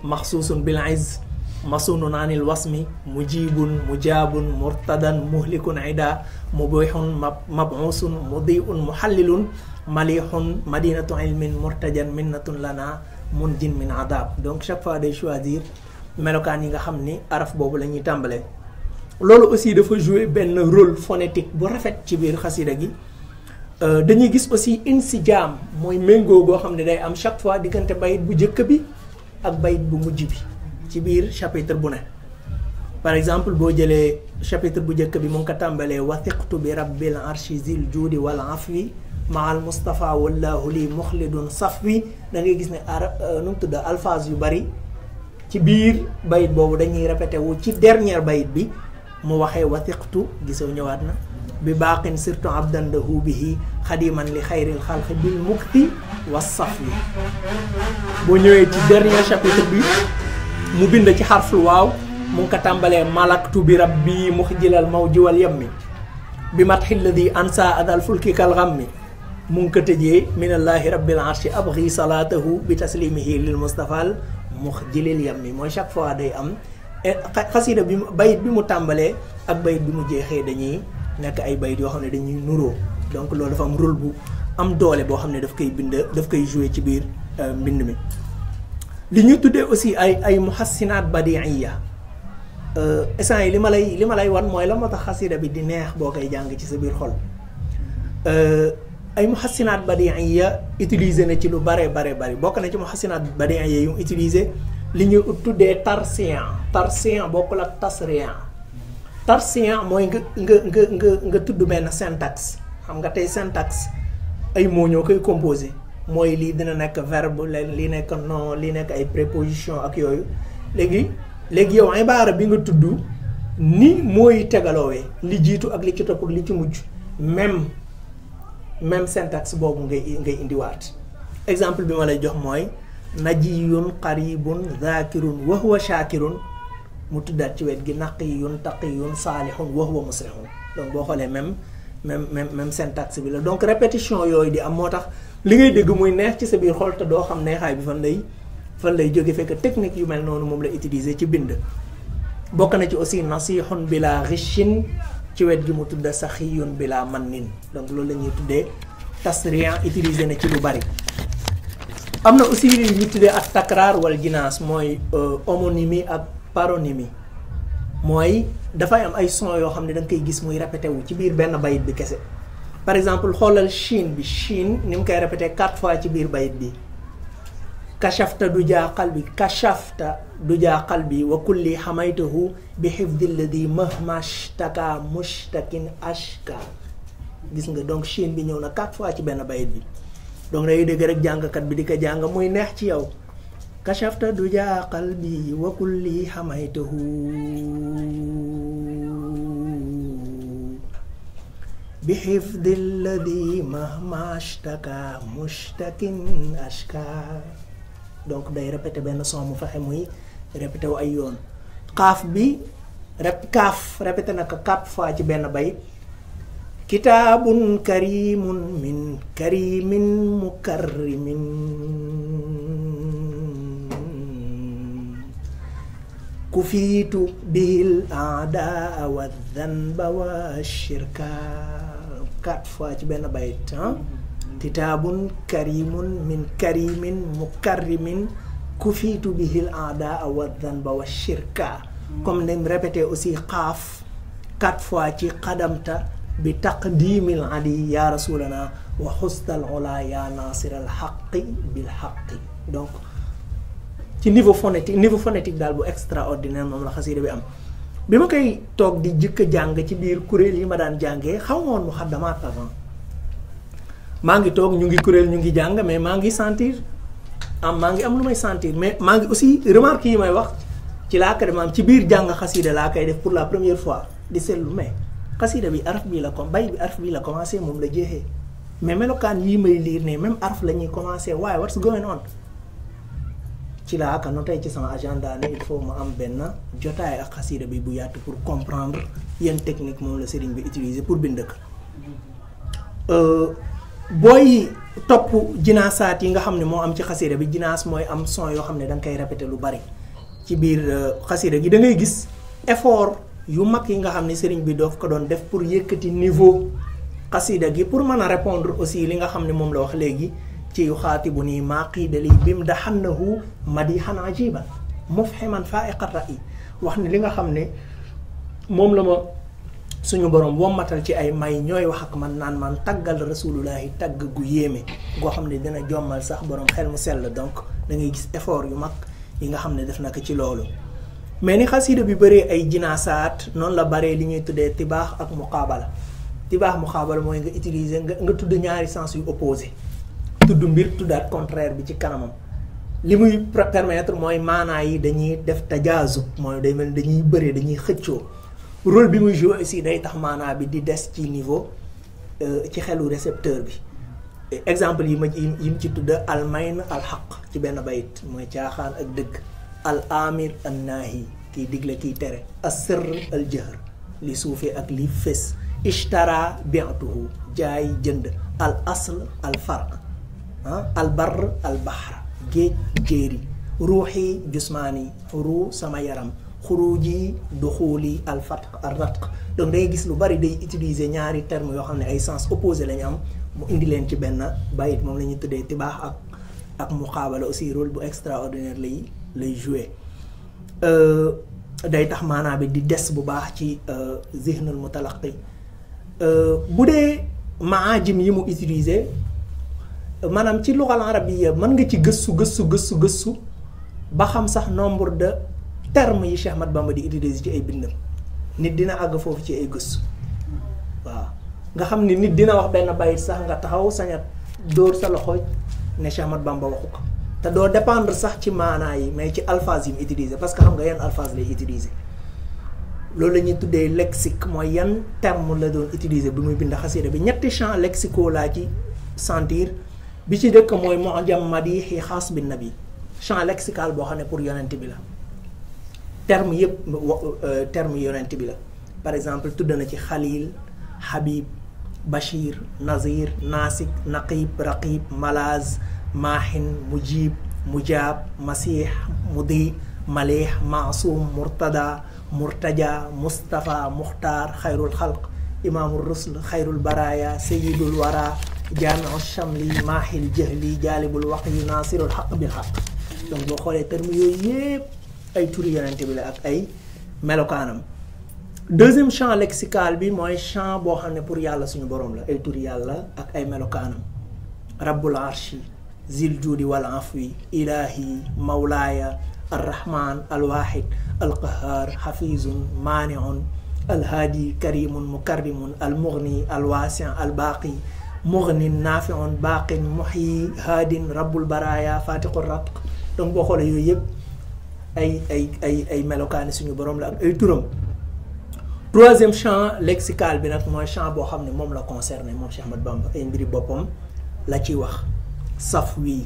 maxsuusun bil izz masunun anil wasmi mujibun mujaabun murtadan muhlikun ida mubihun mabusun mudiun muhallilun malihun madinatu ilmin murtajan minnatun lana munjin min adab donc chaque fois day choisir melokaan yi nga xam ni araf boobu la ñuy tàmbalee loolu aussi dafa jouer benn rôle phonétique bu rafet ci biir xasida gi dañuy gis aussi insijaam mooy méngoo goo xam ne day am chaque fois diggante bayit bu njëkk bi ak bayit bu mujj bi ci biir chapitre bu ne par exemple boo jëlee chapitre bu njëkk bi mu ngi ko tàmbalee wathiqtu bi rabbil arshi zil juudi wal afwi maal Mustafa wallahu li muxlidun saf wi da ngay gis ne nu mu tudd alphase yu bari ci biir bayit boobu dañuy répété wu ci dernier bayit bi mu waxee watiqtu gisoo ñëwaat na bi baaqin surtout abdan lahu bihi xadiman li xayril xalqi bil mukti wa saf wi boo ñëwee ci dernier chapitre bi mu bind ci xarful waaw mu ngi ko tàmbalee malaktu bi rabbi muxjilal mawji wal yammi bi matxi lladi ansa adal fulki kal ghammi mu ngi ko tëjee minallahi rabbil arshi abghi salaatahu bi taslimihi lil mustafal muxjilil yammi mooy chaque fois day am xasida bi bayit bi mu tàmbalee ak bayit bi mu jeexee dañuy nekk ay bayit yoo xam ne dañuy nuroo donc loolu dafa am rôle bu am doole boo xam ne daf koy jouer ci biir mbind mi li ñu tuddee aussi ay muhassinaat badiiya essence yi li ma lay wan mooy la moo tax xasida bi di neex boo koy jàng ci sa biir xol ay muhassinaat badiiya utilisé na ci lu bare bokk na ci muhassinaat badiiya yu mu utilisé li ñu tuddee tarsiyan bokkul ak tarsiyan mooy nga tudd benn syntaxe xam nga tey syntaxe ay mots ñoo koy composé mooy lii dina nekk verbe lii nekk nom lii nekk ay préposition ak yooyu léegi yow ibaara bi nga tudd ni mooy tegaloowee li jiitu ak li ci topp ak li ci mujj même syntaxe boobu ngay indiwaat exemple bi ma lay jox mooy najiyun qaribun zakirun wa huwa shakirun mu tuddaat ci wet gi naqiyun taqiyun saalihun wa huwa muslihun donc boo xoolee même syntaxe bi la donc répétition yooyu di am moo tax li ngay dégg muy neex ci sa biir xol te doo xam neexaay bi fan lay jóge fekk technique yu mel noonu moom la utiliser ci bind bokk na ci aussi nasihun bila ghishin ci wet gi mu tudda saxiyun bila mannin donc loolu la ñuy tuddee tasriyan utiliser na ci lu bari am na aussi ñu tuddee ak takraar wal jinaas mooy homonymie ak paronymie mooy dafay am ay son yoo xam ne da nga koy gis muy répété wu ci biir benn bayit bi kese par exemple xoolal Chine ni mu koy répété 4 fois ci biir bayit bi kashafta du jaa qalbi wa kulli xamaytahu bi xifdi lladi mahmashtaka mushtakin ashka gis nga donc Chine bi ñëw na 4 fois ci benn bayit bi donc day dégg rek jàngkat bi di ko jàng muy neex ci yow kashafta du jaa qalbi wa kulli xamaytahu bi xifdi lladi mahmashtaka mushtakin ashka donc day répété benn son mu fexe muy répété wu ay yoon kaaf répété na ko 4 fois ci benn bayit kitaabun karimun min karimin mukarrimin kufiitu bihil aadaa wa dhanba wa shirka 4 fois ci benn bayit kitaabun karimun min karimin mukarrimin kufiitu bihil aadaa wa dhanba wa shirka comme nañ répété aussi xaaf 4 fois ci xadamta bi taqdimil adi ya rasulana wa xustal ola ya nasiral xaqi bil xaqi donc ci niveau phonétique daal bu extraordinaire moom la xasida bi am bi ma koy toog di jëkk jàng ci biir kuréel yi ma daan jàngee xaw ma woon muxaddamaat avant maa ngi toog ñu ngi kuréel ñu ngi jàng mais maa ngi sentir maa ngi am lu may sentir mais maa ngi aussi remarque yi may wax ci laa ko maam ci biir jàng xasida laa koy def pour la première fois di seetlu mais xasida bi araf bii la araf bii la commencé moom la jeexee mais melokaan yii may liir ne même araf la ñuy commencé waaye what's going on ci laa ko noté ci sama agenda ne il faut ma am benn jotaay ak xasida bi bu yaatu pour comprendre yan technique moom la sëriñ bi utiliser pour bind ko booy topp jinaasaat yi nga xam ne moo am ci xasida bi jinaas mooy am son yoo xam ne da nga koy répété lu bari ci biir xasida gi da ngay gis effort yu mag yi nga xam ne sëriñ bi doof ko doon def pour yëkkati niveau xasida gi pour mën a répondre aussi li nga xam ne moom la wax léegi ci yu xaatibu nii maa qiidali bim daxannahu madihan ajiban mufhiman faiqa ra'i wax ne li nga xam ne moom la ma suñu borom wommatal ci ay may ñooy wax ak man naan man taggal rasulullahi tagg gu yéeme goo xam ne dina jommal sax borom xel mu sell donc da ngay gis effort yu mag yi nga xam ne def na ko ci loolu mais ni xasida bi bëree ay jinaasaat noonu la bëree li ñuy tuddee tibaax ak muqaabala tibaax muqaabala mooy nga utiliser nga tudd ñaari sens yu opposé tudd mbir tuddaat contraire bi ci kanamam li muy permettre mooy maanaa yi dañuy def tajaazub mooy day mel dañuy bëree dañuy xëccoo rôle bi muy jouer aussi day tax maanaa bi di des ci niveau ci xelu récepteur bi exemple yi mu ci tudd al mayn al xaq ci benn bayit mooy caaxaan ak dëgg al amir an naahi kiy digle kiy tere as sirr al jahr li suufee ak li fés ishtara bi'tuhu jaay jënd al asl al far al barr al bahr géej jéeri ruuxi jusmaani ruu sama yaram xuruji duxuuli al fatq al ratq donc day gis lu bari day utiliser ñaari termes yoo xam ne ay sens opposé lañu am mu indi leen ci benn bayit moom la ñuy tuddee tibaax ak muqaabala aussi rôle bu extraordinaire lay jouer day tax maanaa bi di des bu baax ci zihnul mutalaqi bu dee maajim yi mu utiliser maanaam ci luxal arabiyya mën nga ci gëstu ba xam sax nombre de termes yi Cheikh Ahmad Bamba di utiliser ci ay bindam nit dina àgg foofu ci ay gëstu waaw nga xam ni nit dina wax benn bayit sax nga taxaw sañat dóor sa loxo ne Cheikh Ahmad Bamba waxu ko te doo dépendre sax ci maanaa yi mais ci alphase yi mu utiliser parce que xam nga yan alphase lay utiliser loolu la ñuy tuddee lexique mooy yan terme la doon utiliser bi muy bind xasida bi ñetti champs lexicaux laa ci sentir bi ci dëkk mooy mu'jam madihi xaas bin nabi champ lexical boo xam ne pour yonent bi la terme yëpp terme yonent bi la par exemple tudd na ci xalil habib bashir nazir nasik naqib raqib malaz maahin mujib mujaab masih mudi malih maasum murtada murtaja mustafa muxtaar xayrul xalq imaamul rusl xayrul baraya sayidul wara jaamiu chamli maahil jahli jaalibul waqyi naasirul xaq bil xaq donc boo xoolee terme yooyu yëpp ay turi yonent bi la ak ay melokaanam deuxième champ lexical bi mooy champ boo xam ne pour yàlla suñu borom la ay turi yàlla ak ay melokaanam rabbul arshi zil juudi wal afwi ilahi mawlaaya arrahman alwahid alqahar xafizun maaniun alhaadi karimun mukarrimun almughni alwaasi albaaqi mughnin naafiun baaqin muhyi haadin rabbul baraya fatiqu ratq donc boo xoolee yooyu yëpp ay melokaani suñu borom la ak ay turam troisième champ lexical bi nag mooy champ boo xam ne moom la concerné moom Cheikh Ahmad Bamba ay mbiri boppam la ciy wax safwi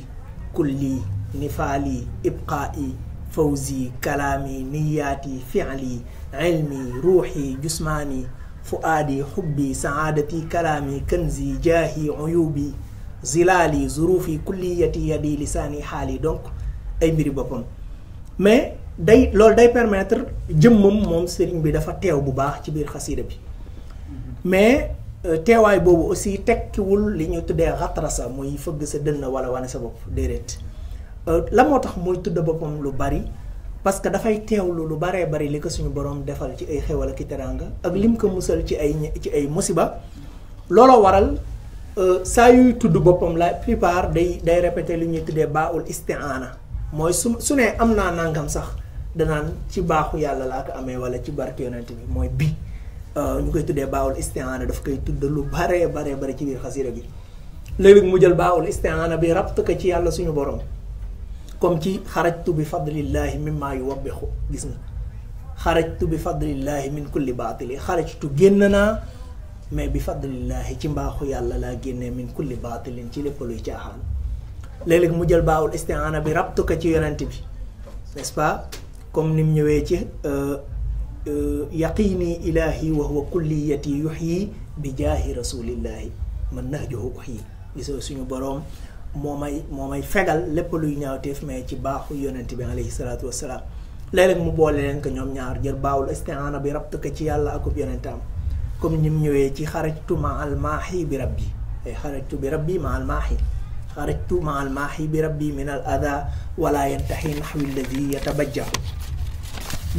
kulli nifaali ibqaa'i fawzi kalaami niyaati fi'li ilmi ruuxi jusmaani fuaadi xubbi saadati kalaami kanzi jaahi uyubi zilaali zurufi kulliyati yadi lisaani xaali donc ay mbiri boppam mais loolu day permettre jëmmam moom sëriñ bi dafa teew bu baax ci biir xasida bi mais teewaay boobu aussi tekkiwul li ñu tuddee xatrasa muy fëgg sa dënn wala wane sa bopp déedéet la moo tax muy tudd boppam lu bari parce que dafay teewlu lu baree bari li ko suñu borom defal ci ay xewal ak teraanga ak lim ko musal ci ay musiba looloo waral saa yuy tudd boppam la plupart day répéter li ñuy tuddee baaul isti'aana mooy su ne am naa nangam sax danaan ci baaxu yàlla laa ko amee wala ci barke yonent bi mooy bi ñu koy tuddee baaul isti'aana daf koy tudd lu baree bari ci biir xasida gi léegi mu jël baaul isti'aana bi rabt ko ci yàlla suñu borom comme ci xarajtu bi fadlillahi mimma yuwabbixu gis nga xarajtu bi fadlillahi min kulli baatili xarajtu génn naa mais bi fadlillahi ci mbaaxu yàlla laa génnee min kulli baatilin ci lépp luy caaxaan léeg-léeg mu jël baawul isti'aana bi rabtu ko ci yonent bi n'est-ce pas comme ni mu ñëwee ci yaqini ilahi wa huwa kulliyati yuhyi bi jaahi rasulillahi man nahjuhu uhyi gisoo suñu boroom moo may fegal lépp luy ñaawteef mais ci baaxu yonent bi alayhi salaatu wassalaam léeg-léeg mu boole leen ko ñoom ñaar jël baawul isti'aana bi rabtu ko ci yàlla akub yonentam comme ni mu ñëwee ci xarajtu ma al maahi bi rabbi ay xarajtu bi rabbi ma al maahi xarajtu ma al maahi bi rabbi min al ada wala yantahi naxwi alladi yatabajjahu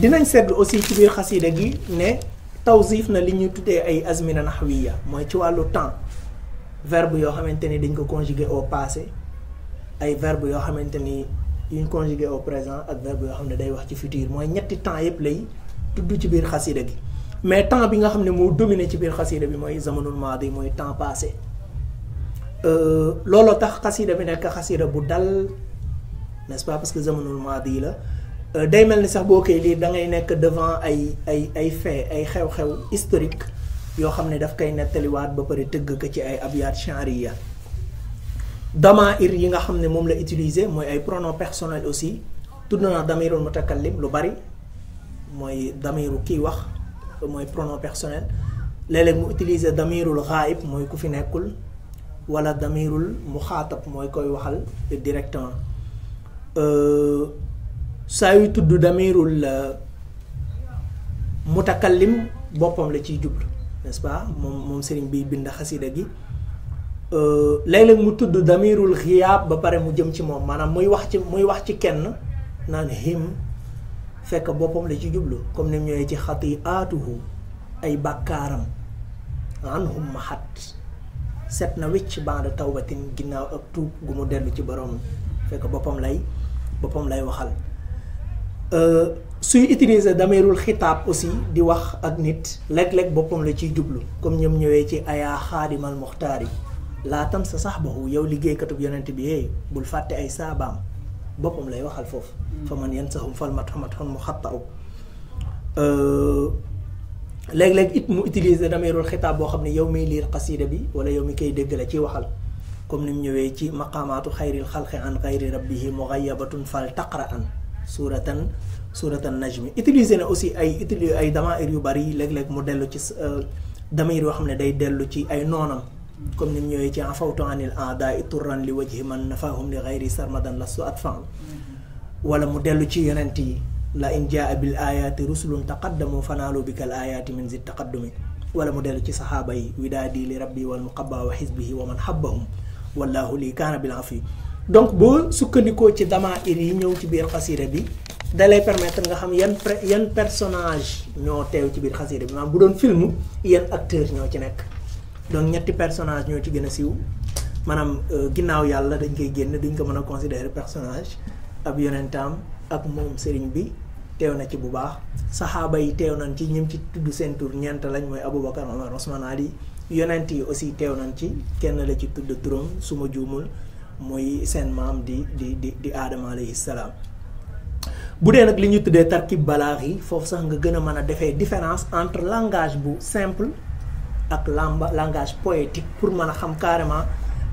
dinañ seetlu aussi ci biir xasida gi ne tawsif na li ñuy tuddee ay azmina naxwiya mooy ci wàllu temps verbe yoo xamante ni dañ ko conjugué au passé ay verbe yoo xamante ni yuñ conjugué au présent ak verbe yoo xam ne day wax ci futur mooy ñetti temps yëpp lay tudd ci biir xasida gi mais temps bi nga xam ne moo dominé ci biir xasida bi mooy zamanul maadi mooy temps passé looloo tax xasida bi nekk xasida bu dal n'est-ce pas parce que zamanul maadi la day mel ni sax boo koy lii da ngay nekk devant ay fait ay xew-xew historique yoo xam ne daf koy nettaliwaat ba pare tëgg ko ci ay abyaat chanriya damair yi nga xam ne moom la utiliser mooy ay pronoms personnels aussi tudd naa damirul mutakallim lu bari mooy damiru kii wax mooy pronom personnel léeg-léeg mu utiliser damirul ghaib mooy ku fi nekkul wala damirul muxaatab mooy koy waxal directement saa yu tudd damirul mutakallim boppam la ciy jublu n'est-ce pas moom sëriñ bi bind xasida gi léeg-léeg mu tudd damirul xiyaab ba pare mu jëm ci moom maanaam muy wax ci kenn naan him fekk boppam la ci jublu comme ni mu ñëwee ci xati'aatuhu ay bàkkaaram anhum mahat set na wicc ba'da tawbatin ginnaaw ak tuub gu mu dellu ci borom fekk boppam lay waxal suy utiliser damirul xitaab aussi di wax ak nit léeg-léeg boppam la ciy jublu comme ñoom ñëwee ci ayaa xaadimal muxtaar yi laatam sa saxbahu yow liggéeykatub yonent bi hey bul fàtte ay saabaam boppam lay waxal foofu fa man yansahum fal matxun mu xatta'u léeg-léeg it mu utiliser damirul xitaab boo xam ne yow miy liir xasida bi wala yow mi koy dégg la ciy waxal comme ni mu ñëwee ci maqaamaatu xayril xalqi an xayri rabbihi mughayyabatun fal taqra an suratan najmi utiliser na aussi ay damair yu bari léeg-léeg mu dellu ci damir yoo xam ne day dellu ci ay noonam comme ni mu ñëwee ci afawtu anil a'da'i turran li wajhi man nafahum li ghayri sarmadan lastu atfa'u wala mu dellu ci yonent yi la in jaa bil ayati rusulun taqaddamu fanaalu bikal ayati min zid taqaddumi wala mu dellu ci saxaaba yi widaadi li rabbi wal muqabba wa xisbihi wa man habbahum wallahu lii kaana bil afi donc boo sukkandikoo ci damair yi ñëw ci biir xasida bi da lay permettre nga xam yan personnage ñoo teew ci biir xasida bi maanaam bu doon film yan acteur ñoo ci nekk donc ñetti personnage ñoo ci gën a siiw maanaam ginnaaw yàlla dañ koy génn duñ ko mën a considérer personnage ab yonentaam ak moom sëriñ bi teew na ci bu baax saxaaba yi teew nañ ci ñim ci tudd seen tur ñeent lañ mooy Aboubacar Omar Ousmane Ali yonent yi aussi teew nañ ci kenn la ci tudd turam su ma juumul mooy seen maam di Aadama alayhi salaam bu dee nag li ñu tuddee tarkib balaax yi foofu sax nga gën a mën a defee différence entre langage bu simple ak langage poétique pour mën a xam carrément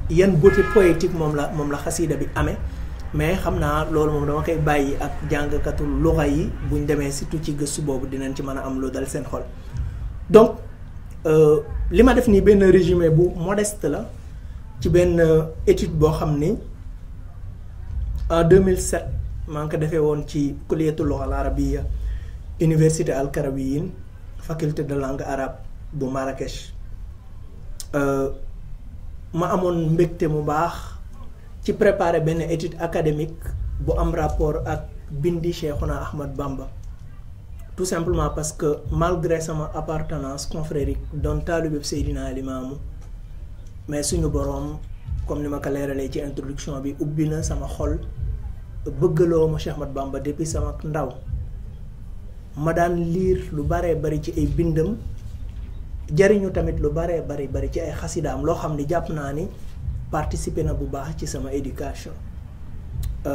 yan beauté poétique moom la xasida bi amee mais xam naa loolu moom dama koy bàyyi ak jàngkatu luxa yi buñ demee surtout ci gëstu boobu dinañ ci mën a am lu dal seen xol donc li ma def nii benn résumé bu modeste la ci benn étude boo xam ni en 2007 maa ngi ko defee woon ci kulliyatul lugha al arabiyya université al karawiyin faculté de langue arabe bu Marrakech ma amoon mbégte mu baax ci préparer benn étude académique bu am rapport ak bindi Cheikhouna Ahmad Bamba tout simplement parce que malgré sama appartenance confrérique doon taalibeb Seydina Limaamu mais suñu boroom comme ni ma ko leeralee ci introduction bi ubbi na sama xol bëggaloo ma Cheikh Ahmad Bamba depuis sama ndaw ma daan lire lu baree bari ci ay bindam jariñu tamit lu baree bari ci ay xasidaam loo xam ni jàpp naa ni participer na bu baax ci sama éducation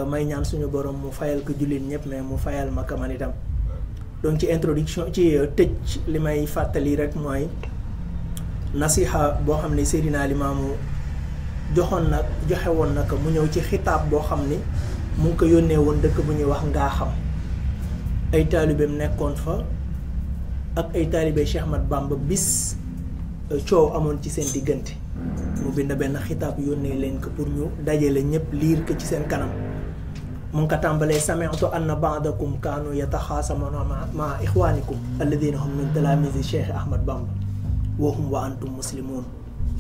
may ñaan suñu borom mu fayal ko jullit ñëpp mais mu fayal ma ko man itam donc ci introduction ci tëj li may fàttali rek mooy nasiha boo xam ne Seydina Limaamu joxe woon na ko mu ñëw ci xitaab boo xam ni mu ngi ko yónnee woon dëkk bu ñuy wax ngaa xam ay taalibeem nekkoon fa ak ay taalibe Cheikh Ahmad Bamba bis coow amoon ci seen diggante mu bind benn xitaab yónnee leen ko pour ñu dajale ñëpp liir ko ci seen kanam mu ngi ko tàmbalee sami'tu anna ba'dakum kaanu yataxaasamuna ma ixwaanikum alladina hum min talaamizi Cheikh Ahmad Bamba wa hum wa antum muslimun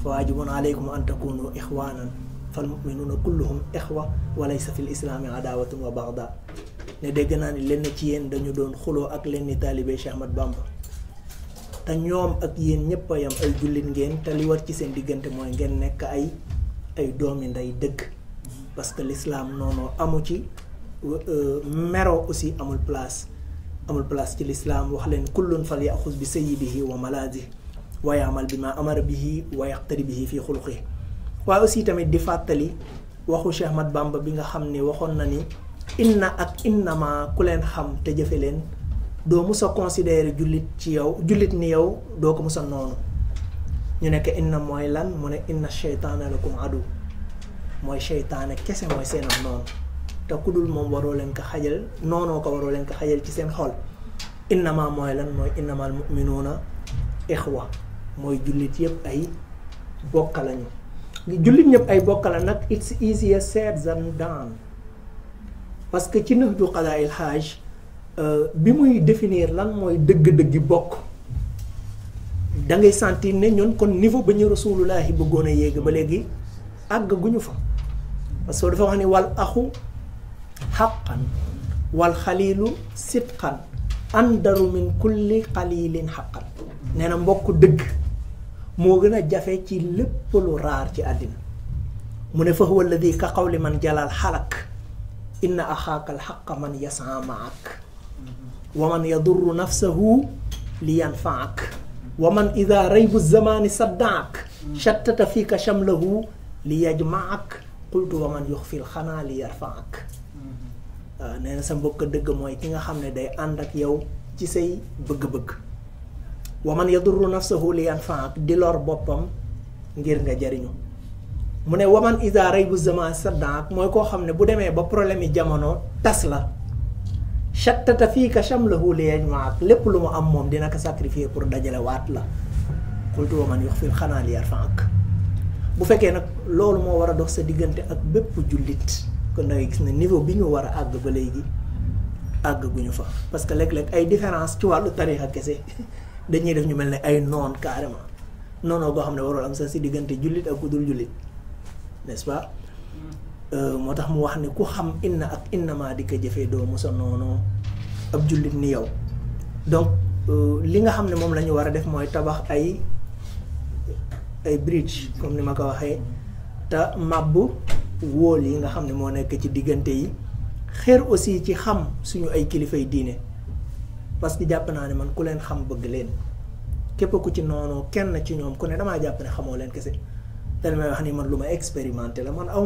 fa waajibun alaykum an takunu ixwaanan fal muminuuna kulluhum ixwa wa laysa fi l islaami adaawatun wa baxda ne dégg naa ni lenn ci yéen dañu doon xuloo ak lenn taalibe Cheikh Ahmad Bamba te ñoom ak yéen ñëpp a yam ay jullit ngeen te li war ci seen diggante mooy ngeen nekk ay doomi nday dëgg parce que l'islam noonu amu ci mero aussi amul place amul place ci lislaam wax leen kullun fal yaxuz bi sayyidihi wa malazihi wa yaamal bi ma amara bihi wa yaqtari bihi fii xuluqihi. waaye aussi tamit di fàttali waxu Cheikh Ahmad Bamba bi nga xam ni waxoon na ni inna ak innama ku leen xam te jëfe leen doo mus a considérer jullit ci yow jullit ni yow doo ko mus a noonu. ñu nekk inna mooy lan mu ne inna sheytaana lakum adu mooy sheytaane kese mooy seen am noonu te ku dul moom waroo leen ko xajal noonoo ko waroo leen ko xajal ci seen xol. innama mooy lan mooy innamal mu'minuuna ixwa mooy jullit yëpp ay bokka lañu. jullit ñëpp ay bokka la nag it's easier said than done parce que ci Nahju Qadaa'il Haaj bi muy définir lan mooy dëgg-dëggi bokk da ngay sentir ne ñun kon niveau ba ñu rasulullahi bëggoon a yéeg ba léegi àgg guñu fa parce que dafa wax ni wal axu xaqan wal xaliilu sidqan andaru min kulli xaliilin xaqan. nee na mbokk dëgg moo gën a jafe ci lépp lu raar ci àddina mu ne fa huwa alladi ka qawli man jalal xalak inna axaaka alxaqa man yasaa maak wa man yadurru nafsahu li yanfaak wa man ida raybu zamani saddaak shattata fiika shamlahu li yajmaak qultu wa man yuxfil xanaa li yarfaak. waaw nee na sa mbokk dëgg mooy ki nga xam ne day ànd ak yow ci say bëgg-bëgg. wa man yadurru nafsahu li yanfaak di lor boppam ngir nga jariñu mu ne wa man ida raybu zamani saddaak mooy koo xam ne bu demee ba problème yi jamono tas la shattata fiika shamlahu li yajmaak lépp lu mu am moom dina ko sacrifier pour dajale waat la qultu wa man yuxfil xanaa li yarfaak. bu fekkee nag loolu moo war a dox sa diggante ak bépp jullit kon da ngay gis ne niveau bi ñu war a àgg ba léegi àgg gu ñu fa parce que léeg-léeg ay différence ci wàllu tarixa kese dañuy def ñu mel ne ay noon carrément noonoo goo xam ne warul am sax si diggante jullit ak ku dul jullit n'est-ce pas. moo tax mu wax ne ku xam inna ak innama di ko jëfee doo musa noonu ab jullit ni yow. donc li nga xam ne moom la ñu war a def mooy tabax ay bridge comme ni ma ko waxee te màbb wóol yi nga xam ne moo nekk ci diggante yi xeer aussi ci xam suñu ay kilifay diine parce que jàpp naa ne man ku leen xam bëgg leen képp ku ci noonu kenn ci ñoom ku ne damaa jàpp ne xamoo leen kese te li may wax ni man lu ma expérimenté la man aw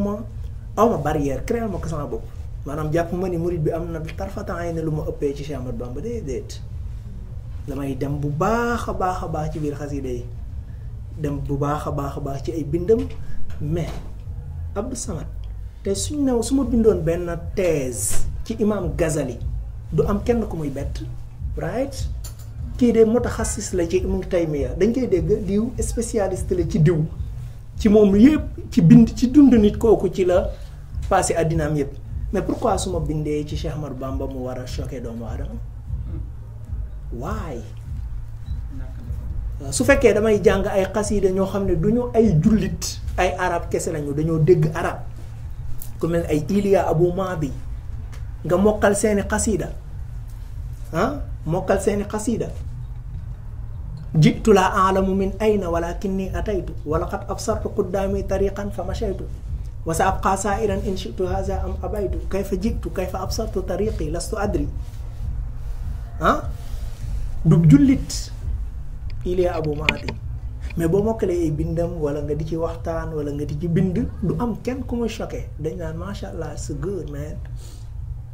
ma barrière créer ma ko sama bopp maanaam jàpp ma ni murid bi am na tarfataay ne lu ma ëppee ci Cheikh Ahmadou Bamba déedéet damay dem bu baax a baax ci biir xasida yi dem bu baax a baax ci ay bindam mais Abdou Samad te suñ new su ma bindoon benn thèse ci imam Ghazali du am kenn ku muy bett right kii de mutaxassis la ci Ibn Taymiya dañ koy dégg diw spécialiste la ci diw ci moom yëpp ci bind ci dund nit kooku ci la passé àddinaam yëpp mais pourquoi su ma bindee ci Cheikh Ahmadou Bamba mu war a choqué doomu aadama waay su fekkee damay jàng ay xasiida ñoo xam ne du ñu ay jullit ay arab kese lañu dañoo dégg arab ku mel ay Iliya Abu Maadi nga mokkal seeni xasiida mokkal seeni xasiida jitu laa alamu min ayna walakinni ataytu walaqad absartu quddaami tariqan fa mashaytu wa sa abqa sairan in shitu haza am abaytu kayfa jitu kayfa absartu tariqi lastu adri du jullit Iliya Abu Maadi mais boo mokkalee ay bindam wala nga di ci waxtaan wala nga di ci bind du am kenn ku ma choqué dañ naan macha allah c'est good man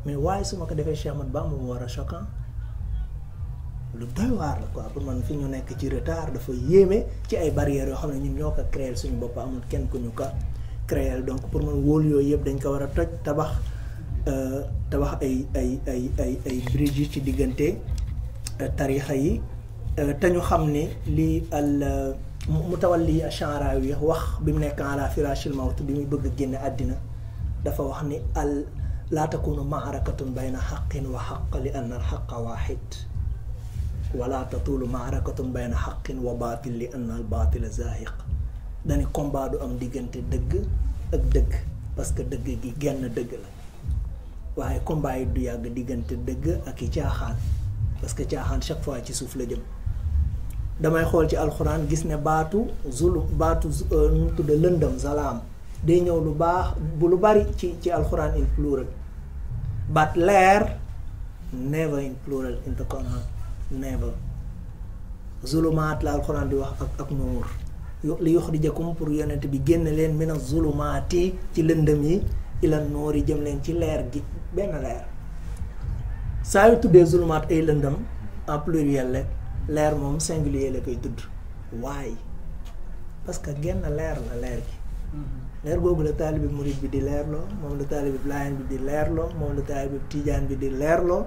mais waaye su ma ko defee Cheikh Ahmadou Bamba mu war a choquant lu doy waar la quoi pour man fi ñu nekk ci retard dafa yéeme ci ay barrières yoo xam ne ñun ñoo ko créer suñu bopp amul kenn ku ñu ko créer donc pour man wóol yooyu yëpp dañ ko war a toj tabax ay bridge yi ci diggante tarixa yi te ñu xam ne lii al Mutawalli Ash'arawi wax bi mu nekk ala firashil mawt bi muy bëgg génne àddina dafa wax ni laa takunu maarakatun bayna xaqin wa xaq li anna al xaqa waaxid wala tatulu maarakatun bayna xaqin wa baatil li anna al baatila zaahiq dañu combat du am diggante dëgg ak dëgg parce que dëgg gi genn dëgg la waaye combat yi du yàgg diggante dëgg ak i caaxaan parce que caaxaan chaque fois ci suuf la jëm. damay xool ci alxuraan gis ne baatu nu tudd lëndëm zalaam day ñëw lu baax bu lu bari ci alxuraan in plural baat leer never in plural in the Quran, never. Zulumaat la alquran di wax ak nuur li yuxrijakum pour yonent bi génn leen mina zulumaati ci lëndëm yi ila nuur yi jëm leen ci leer gi benn leer. saa yu tuddee zulumaat ay lëndëm en pluriel la leer moom singulier la koy tudd waaye parce que genn leer la leer gi. leer googu la taalibi murid bi di leerloo moom la taalibi laayeen bi di leerloo moom la taalibi tijaan bi di leerloo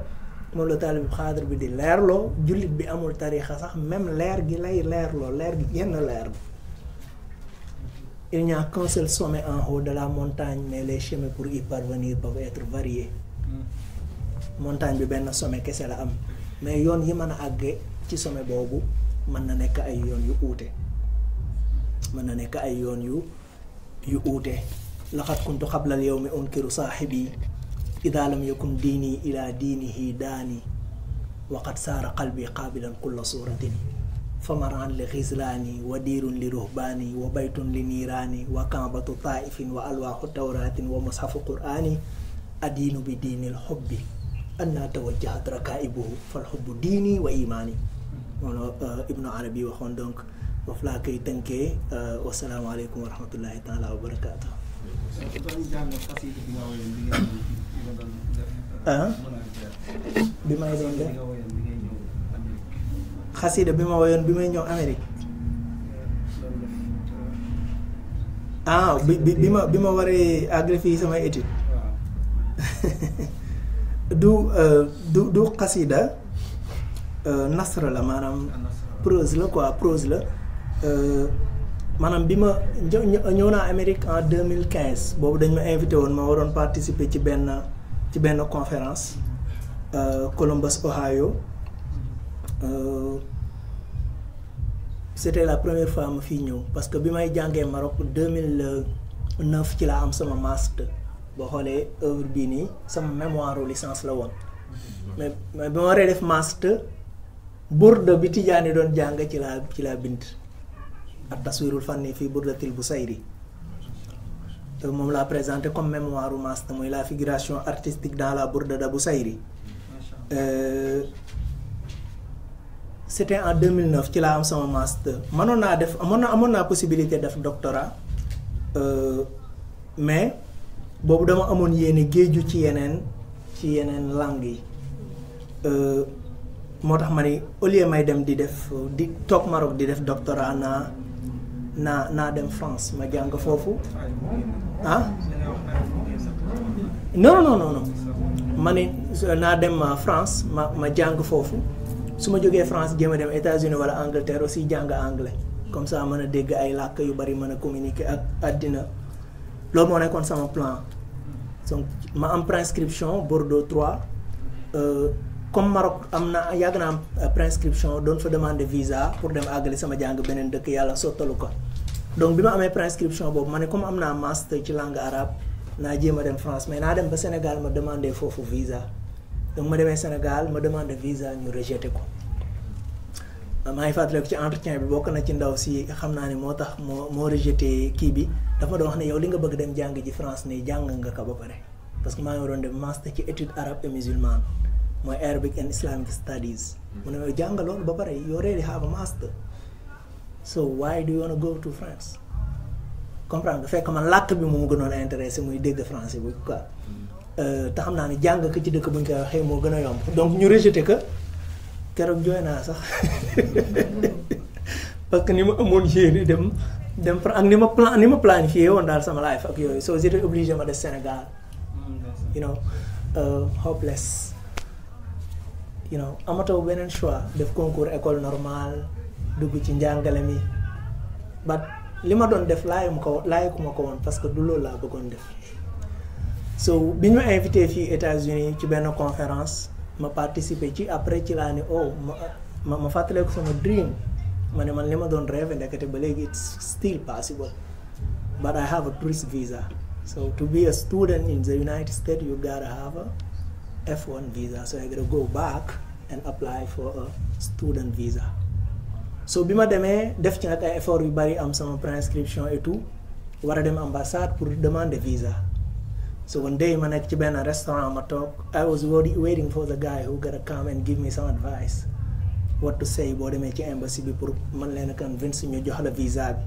moom la taalibi xaadir bi di leerloo jullit bi amul tariixa sax même leer gi lay leerloo leer gi genn leer bi. Il n'y a qu'un seul sommet en haut de la montagne mais les chemins pour y parvenir peuvent être variés. montagne bi benn sommet kese la am mais yoon yi mën a àgge ci sommet boobu mën na nekk ay yoon yu uute mën na nekk ay yoon yu uute. laqad kuntu qabla al-yawmi unkiru saahibi idha lam yakun diini ila diinihi daani wa qad saara qalbi qaabilan kulla suratin famaran li xislaani wa diirun li ruhbaani wa baytun li niiraani wa kaabatu taifin wa alwaaxu tawraatin wa mushafu quraani adiinu bi diinil xubbi anna tawajjahat rakaibuhu fal xubbu diini wa imaani moom Ibnu Arabi waxoon. donc foofu laa koy tënkee. wasalaamaaleykum wa rahmatullahi taala wa barakaatu. bi may doon def xasida bi ma woyoon bi may ñëw Amérique bi ma waree àggale fii samay étude du xasida nasra la maanaam prose la quoi prose la maanaam bi ma ñëw naa Amérique en 2015 boobu dañ ma invité woon ma waroon participer ci benn conférence Columbus Ohio. C'était la première fois ma fii ñëw parce que bi may jàngee Maroc 2009 ci laa am sama master boo xoolee œuvre bii nii sama mémoire licence la woon mais bi ma waree def master burda bi Tijaani doon jàng ci laa bind ak taswirul fanni fii burdatil Busayri moom laa présenté comme mémoire master mooy la figuration artistique dans la burda de Busayri. C'était en 2009 ci laa am sama master amoon naa possibilité def doctorat mais boobu dama amoon yéene géeju ci yeneen langue yi moo tax ma ni au lieu may dem di toog Maroc di def doctorat naa dem France ma jàng foofu non ma ni naa dem France ma jàng foofu. su ma jógee France jéem a dem États-Unis wala Angleterre aussi jàng anglais comme ça mën a dégg ay làkk yu bari mën a communiquer ak àddina loolu moo nekkoon sama plan. donc ma am prescription Bordeaux 3 comme Maroc yàgg naa am prescription doon fa demander visa pour dem àggali sama jàng beneen dëkk yàlla sottalu ko donc bi ma amee prescription boobu ma ne comme am naa master ci langue arabe naa jéem a dem France mais naa dem ba Sénégal ma demander foofu visa. donc ma demee Sénégal ma demande visa ñu rejeté ko maa ngi fàttaliku ci entretien bi bokk na ci ndaw si xam naa ne moo tax moo rejeté kii bi dafa doon wax ne yow li nga bëgg dem jàng ji France ne jàng nga ko ba pare parce que maa ngi waroon dem master ci étude arabe et musulmane mooy Arabic and Islamic Studies mu ne ma jàng loolu ba pare you already have a master so why do you want to go to France comprendre nga fekk man làkk bi moom gënoon a intéressé muy dégg français bi quoi. te xam naa ne jàng ko ci dëkk bu ñu koy waxee moo gën a yomb donc ñu rejeté ko keroog jooy naa sax parce que ni ma amoon yéene dem ak ni ma planifié woon daal sama life ak yooyu so j'étais obligé ma des Sénégal hopeless amatoo beneen choix def concours école normale dugg ci njàngale mi but li ma doon def laayu ma ko woon parce que du loolu laa bëggoon def. so bi ñu invité fii États-Unis ci benn conférence ma participer ci après ci laa ne ma fàttaleeku sama dream ma ne man li ma doon rêve ndekete ba léegi it's still possible but I have a tourist visa so to be a student in the United States you gotta have a F1 visa so I gotta go back and apply for a student visa so bi ma demee def ci nag ay effort yu bari am sama prescription et tout war a dem ambassade pour demander visa So one day ma nekk ci benn restaurant ma toog I was waiting for the guy who gonna come and give me some advice what to say boo demee ci embassy bi pour man leen a convince ñu jox la visa bi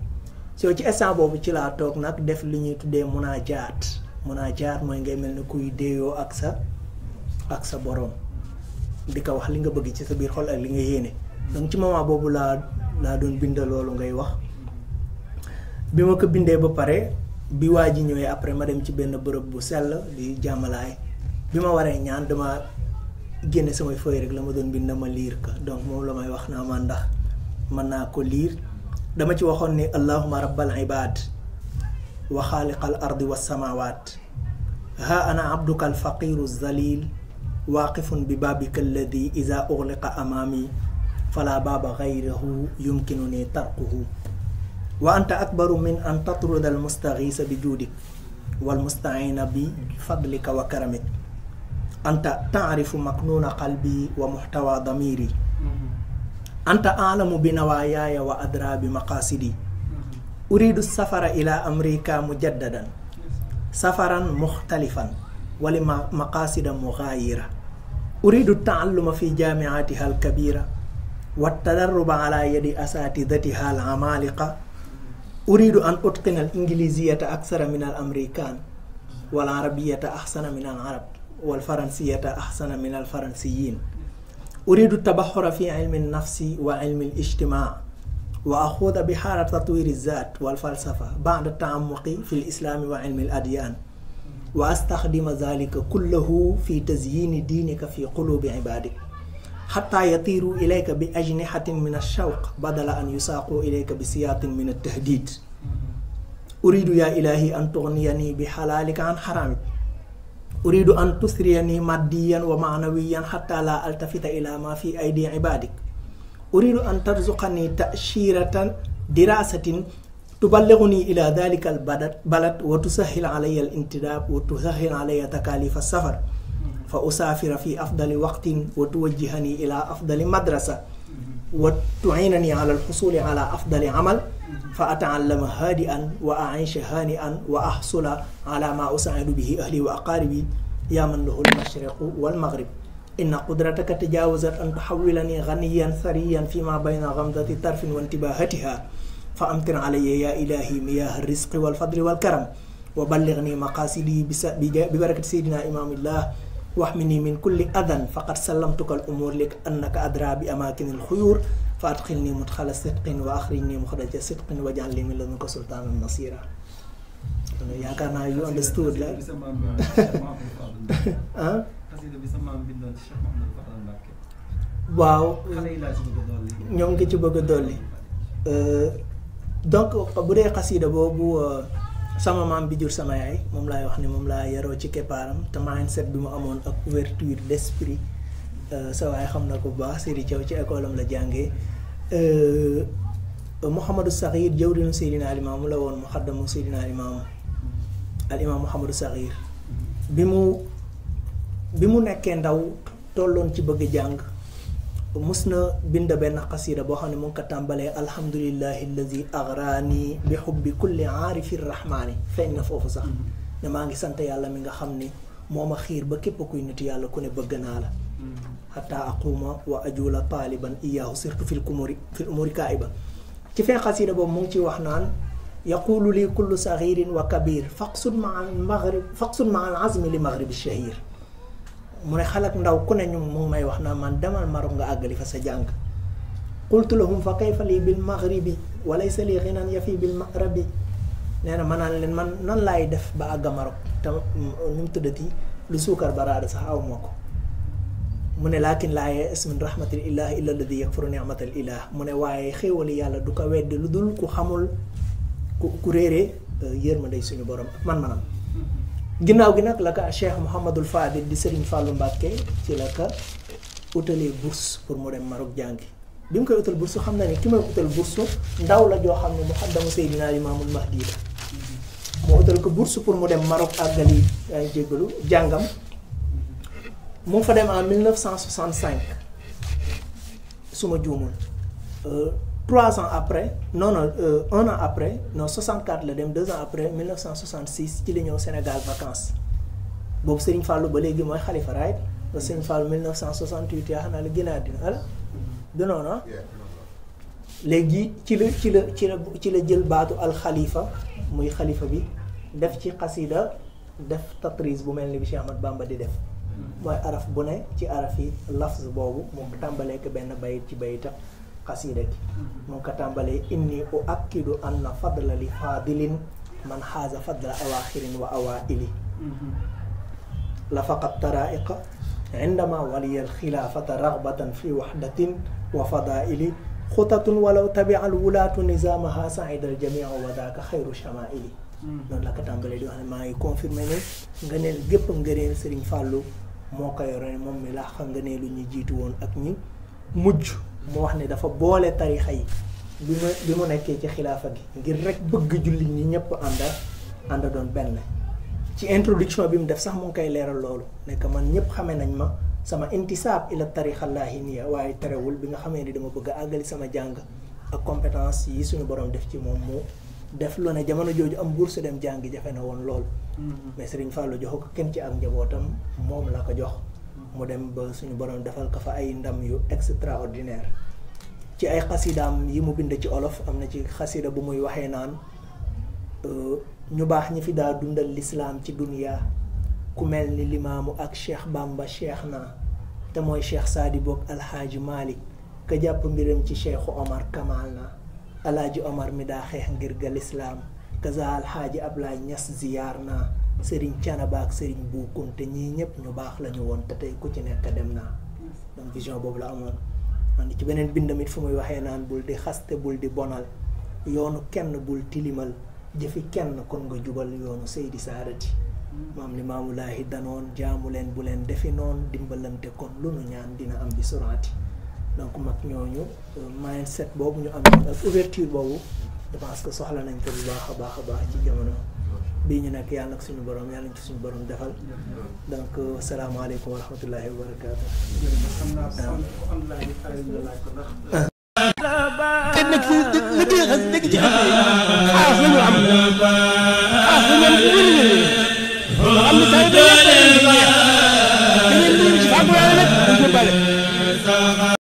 so ci instant boobu ci laa toog nag def li ñuy tuddee munaajaat mooy ngay mel ni kuy déeyoo ak sa borom di ko wax li nga bëgg ci sa biir xol ak li nga yéene donc ci moment boobu laa doon bind loolu ngay wax bi ma ko bindee ba pare bi waa ji ñëwee après ma dem ci benn bërëb bu sell di jàmmalaay bi ma waree ñaan dama génne samay feuille rek la ma doon bind ma liir ko donc moom la may wax naa ma ndax mën naa ko liir dama ci waxoon ni allahumma rabbal ibad wa xaaliqal ardi was samawat ha ana abduka al faqiru zalil waaqifun bi babika alladi iza ughliqa amami fala baaba ghayrahu yumkinuni tarkuhu wa anta akbaru min an tatruda al mustaghisa bi juudik wal musta'ina bi fadlika wa karamik anta ta'rifu maknuna qalbi wa muhtawa damiri anta a'lamu bi nawaayaya wa adra bi maqasidi uridu safara ila amrika mujaddadan safaran mukhtalifan wa li maqasida mughayira uridu ta'alluma fi jami'atiha al kabira wa tadarruba ala yadi asatidatiha al amaliqa uridu an utqina al ingiliziyata akthara min al amerikan wal arabiyata ahsana min al arab wal faransiyata ahsana min al faransiyin uridu tabaxura fi ilmi nafsi wa ilmi ijtimaa wa axuuda bixaara tatwiri zat wal falsafa ba'da taamuqi fi lislaami wa ilmi adyaan wa astaxdima zalika kullahu fi tazyini diinika fi qulubi ibaadik xataa yatiiru ilayka bi ajnihatin min alshawq badala an yusaaqu ilayka bi siyaatin min altahdid uridu yaa ilahi an tugniyani bi xalaalika an xaraamik uridu an tusriyani maddiyan wa maanawiyan xataa laa altafita ila ma fi aydi ibaadik uridu an tarzuqani tashiratan dirasatin tuballighuni ila dalika albalad wa tusahhil alayya alintidab wa tusahhil alayya takalif alsafar fa usaafira fi afdali waqtin wa tuwajjihani ila afdali madrasa wa tu'inani ala alxusuli ala afdali amal fa ata'allama hadi'an wa a'isha hani'an wa ahsula ala ma usaidu bihi ahli wa aqaribi ya man lahu almashriqu walmaghrib inna qudrataka tajawazat an tuhawwilani ghaniyan thariyan fima bayna ghamdati tarfin wa intibahatiha fa amtir alayya ya ilahi miyah arrizqi walfadli walkaram wa ballighni maqasidi bi barakati sayyidina imamillah واحمني من كل أذى فقد سلمتك الأمور لك أنك أدرى بأماكن الخيور فأدخلني مدخل صدق وأخرجني مخرج صدق واجعل لي من لدنك سلطانا نصيرا. يا كان you understood لا؟ waaw ñoo ngi ci bëgg a dolli donc bu dee xasida boobu sama maam bi jur sama yaay moom laay wax ni moom laa yaroo ci keppaaram te mindset bi mu amoon ak ouverture d'esprit sa waay xam na ko bu baax Seydi Thiaw ci école am la jàngee Mouhamadou Sakhir jawrinu Seydina Limaamu la woon muxaddamu Seydina Limaamu al imaam Mouhamadou Sakhir bi mu nekkee ndaw tolloon ci bëgg jàng mus na bind benn xasida boo xam ne mu ngi ko tàmbalee alhamdulillahi allazi agrani bi xubbi kulli aarifi rahmaani feeñ na foofu sax ne maa ngi sant yàlla mi nga xam ni moo ma xiir ba képp kuy nit yàlla ku ne bëgg naa la xataa aquma wa ajula taaliban iyaahu surtout fil umuri kaa'iba ci fee xasida boobu mu ngi ci wax naan yaqulu li kullu saxirin wa kabir faqsud maa al azmi li maghribi shahir mu ne xalak ndaw ku ne ñu mu ngi may wax naa man demal Maroc nga àggali fa sa jàng qultu lahum fa kayfa lii bil maghribi wa laysa lii ghinan yafi bil maghribi nee na ma naan leen man nan laay def ba àgga Maroc te nu mu tuddati lu suukar baraada sax aw moo ko mu ne laakin laa ya'as min rahmatil ilahi illa alladi yakfuru ni'matal ilah mu ne waaye xéewali yàlla du ko weddi lu dul ku xamul ku réeree yërmande suñu borom ak man-manam ginnaaw gi nag la ka Cheikh Mouhamadul Fadil di Serigne Fallou Mbacké ci la ka utalee bourse pour mu dem Maroc jàngi bi mu koy utal bourse xam na ne ki may utal bourse ndaw la joo xam ne muxaddamu Seydina Limaamul Mahdi la moo utal ko bourse pour mu dem Maroc àggali ay jéggalu jàngam mu fa dem en 1965 su ma juumul 3 ans après un an après 64 la dem 2 ans après 1966 ci la ñëw Sénégal vacances boobu Serigne Fallou ba léegi mooy xalifa right ba Serigne Fallou 1968 yaa xam naa la gën a dina ala du noonu léegi ci la jël baatu alxalifa muy xalifa bi def ci xasida def tatris bu mel ni bi Cheikh Ahmad Bamba di def mooy araf bu ne ci araf yi lafz boobu mu ko tàmbalee ko benn bayit ci bayitam xasida gi mu ngi ko tàmbalee inni u akkidu anna fadla li fadilin man xaaza fadla awaaxirin wa awaili la faqat taraiqa indama waliya alxilaafata ragbatan fi waxdatin wa fadaili xutatun walaw tabia alwulaatu nizaamaha saida aljamia wa daaka xayru chamaili noonu la ko tàmbalee di wax ne maa ngi confirmé ne ngëneel gépp ngëneel Serigne Fallou moo ko yore moom mi laa xam ngëneelu ñu jiitu woon ak ñi mujj mu wax ne dafa boole tarixa yi bi mu nekkee ci xilaafa gi ngir rek bëgg jullit ñi ñëpp ànd doon benn ci introduction bi mu def sax mu ngi koy leeral loolu nekk man ñëpp xamee nañ ma sama intisaab ila tarixa laahiniya waaye terewul bi nga xamee ni dama bëgg a àggali sama jàng ak compétence yi suñu borom def ci moom mu def lu ne jamono jooju am bourse dem jàngi jafe na woon lool mais Serigne Fallou joxu ko kenn ci ak njabootam moom la ko jox mu dem ba suñu borom defal ko fa ay ndam yu extraordinaire ci ay xasidaam yi mu bind ci olof am na ci xasida bu muy waxee naan ñu baax ñi fi daa dundal lislaam ci duniya ku mel ni limaamu ak Cheikh Bamba Cheikh na te mooy Cheikh Saadi boog alxaaji Malick ka jàpp mbiram ci Cheikhu Omar Kamal na alaaji Omar mi daa xeex ngir ga lislaam kaza alxaaji Ablaay Ñas ziyaar naa Serigne Canaba ak Serigne Buukun te ñii ñëpp ñu baax lañu woon te tey ku ci nekk dem naa donc vision boobu la amoon man ci beneen bindamit fu muy waxee naan bul di xaste bul di bonal yoonu kenn bul tilimal jëfi kenn kon nga jubal yoonu Seydi Saadati maam li maamulaahi danoon jaamu leen bu leen defi noonu dimbalante kon lu nu ñaan dina am bi suraati donc mag ñooñu mindset boobu ñu am ak ouverture boobu je pense que soxla nañ ko bu baax a baax ci jamono bii ñu nekk yàlla nag suñu borom yàlla nañ ci suñu borom defal donc salaamaaleykum wa rahmatullahi wa barakaatu. te nag li koy xas dëgg ci xas yi xaas la ñu am xaas la ñu am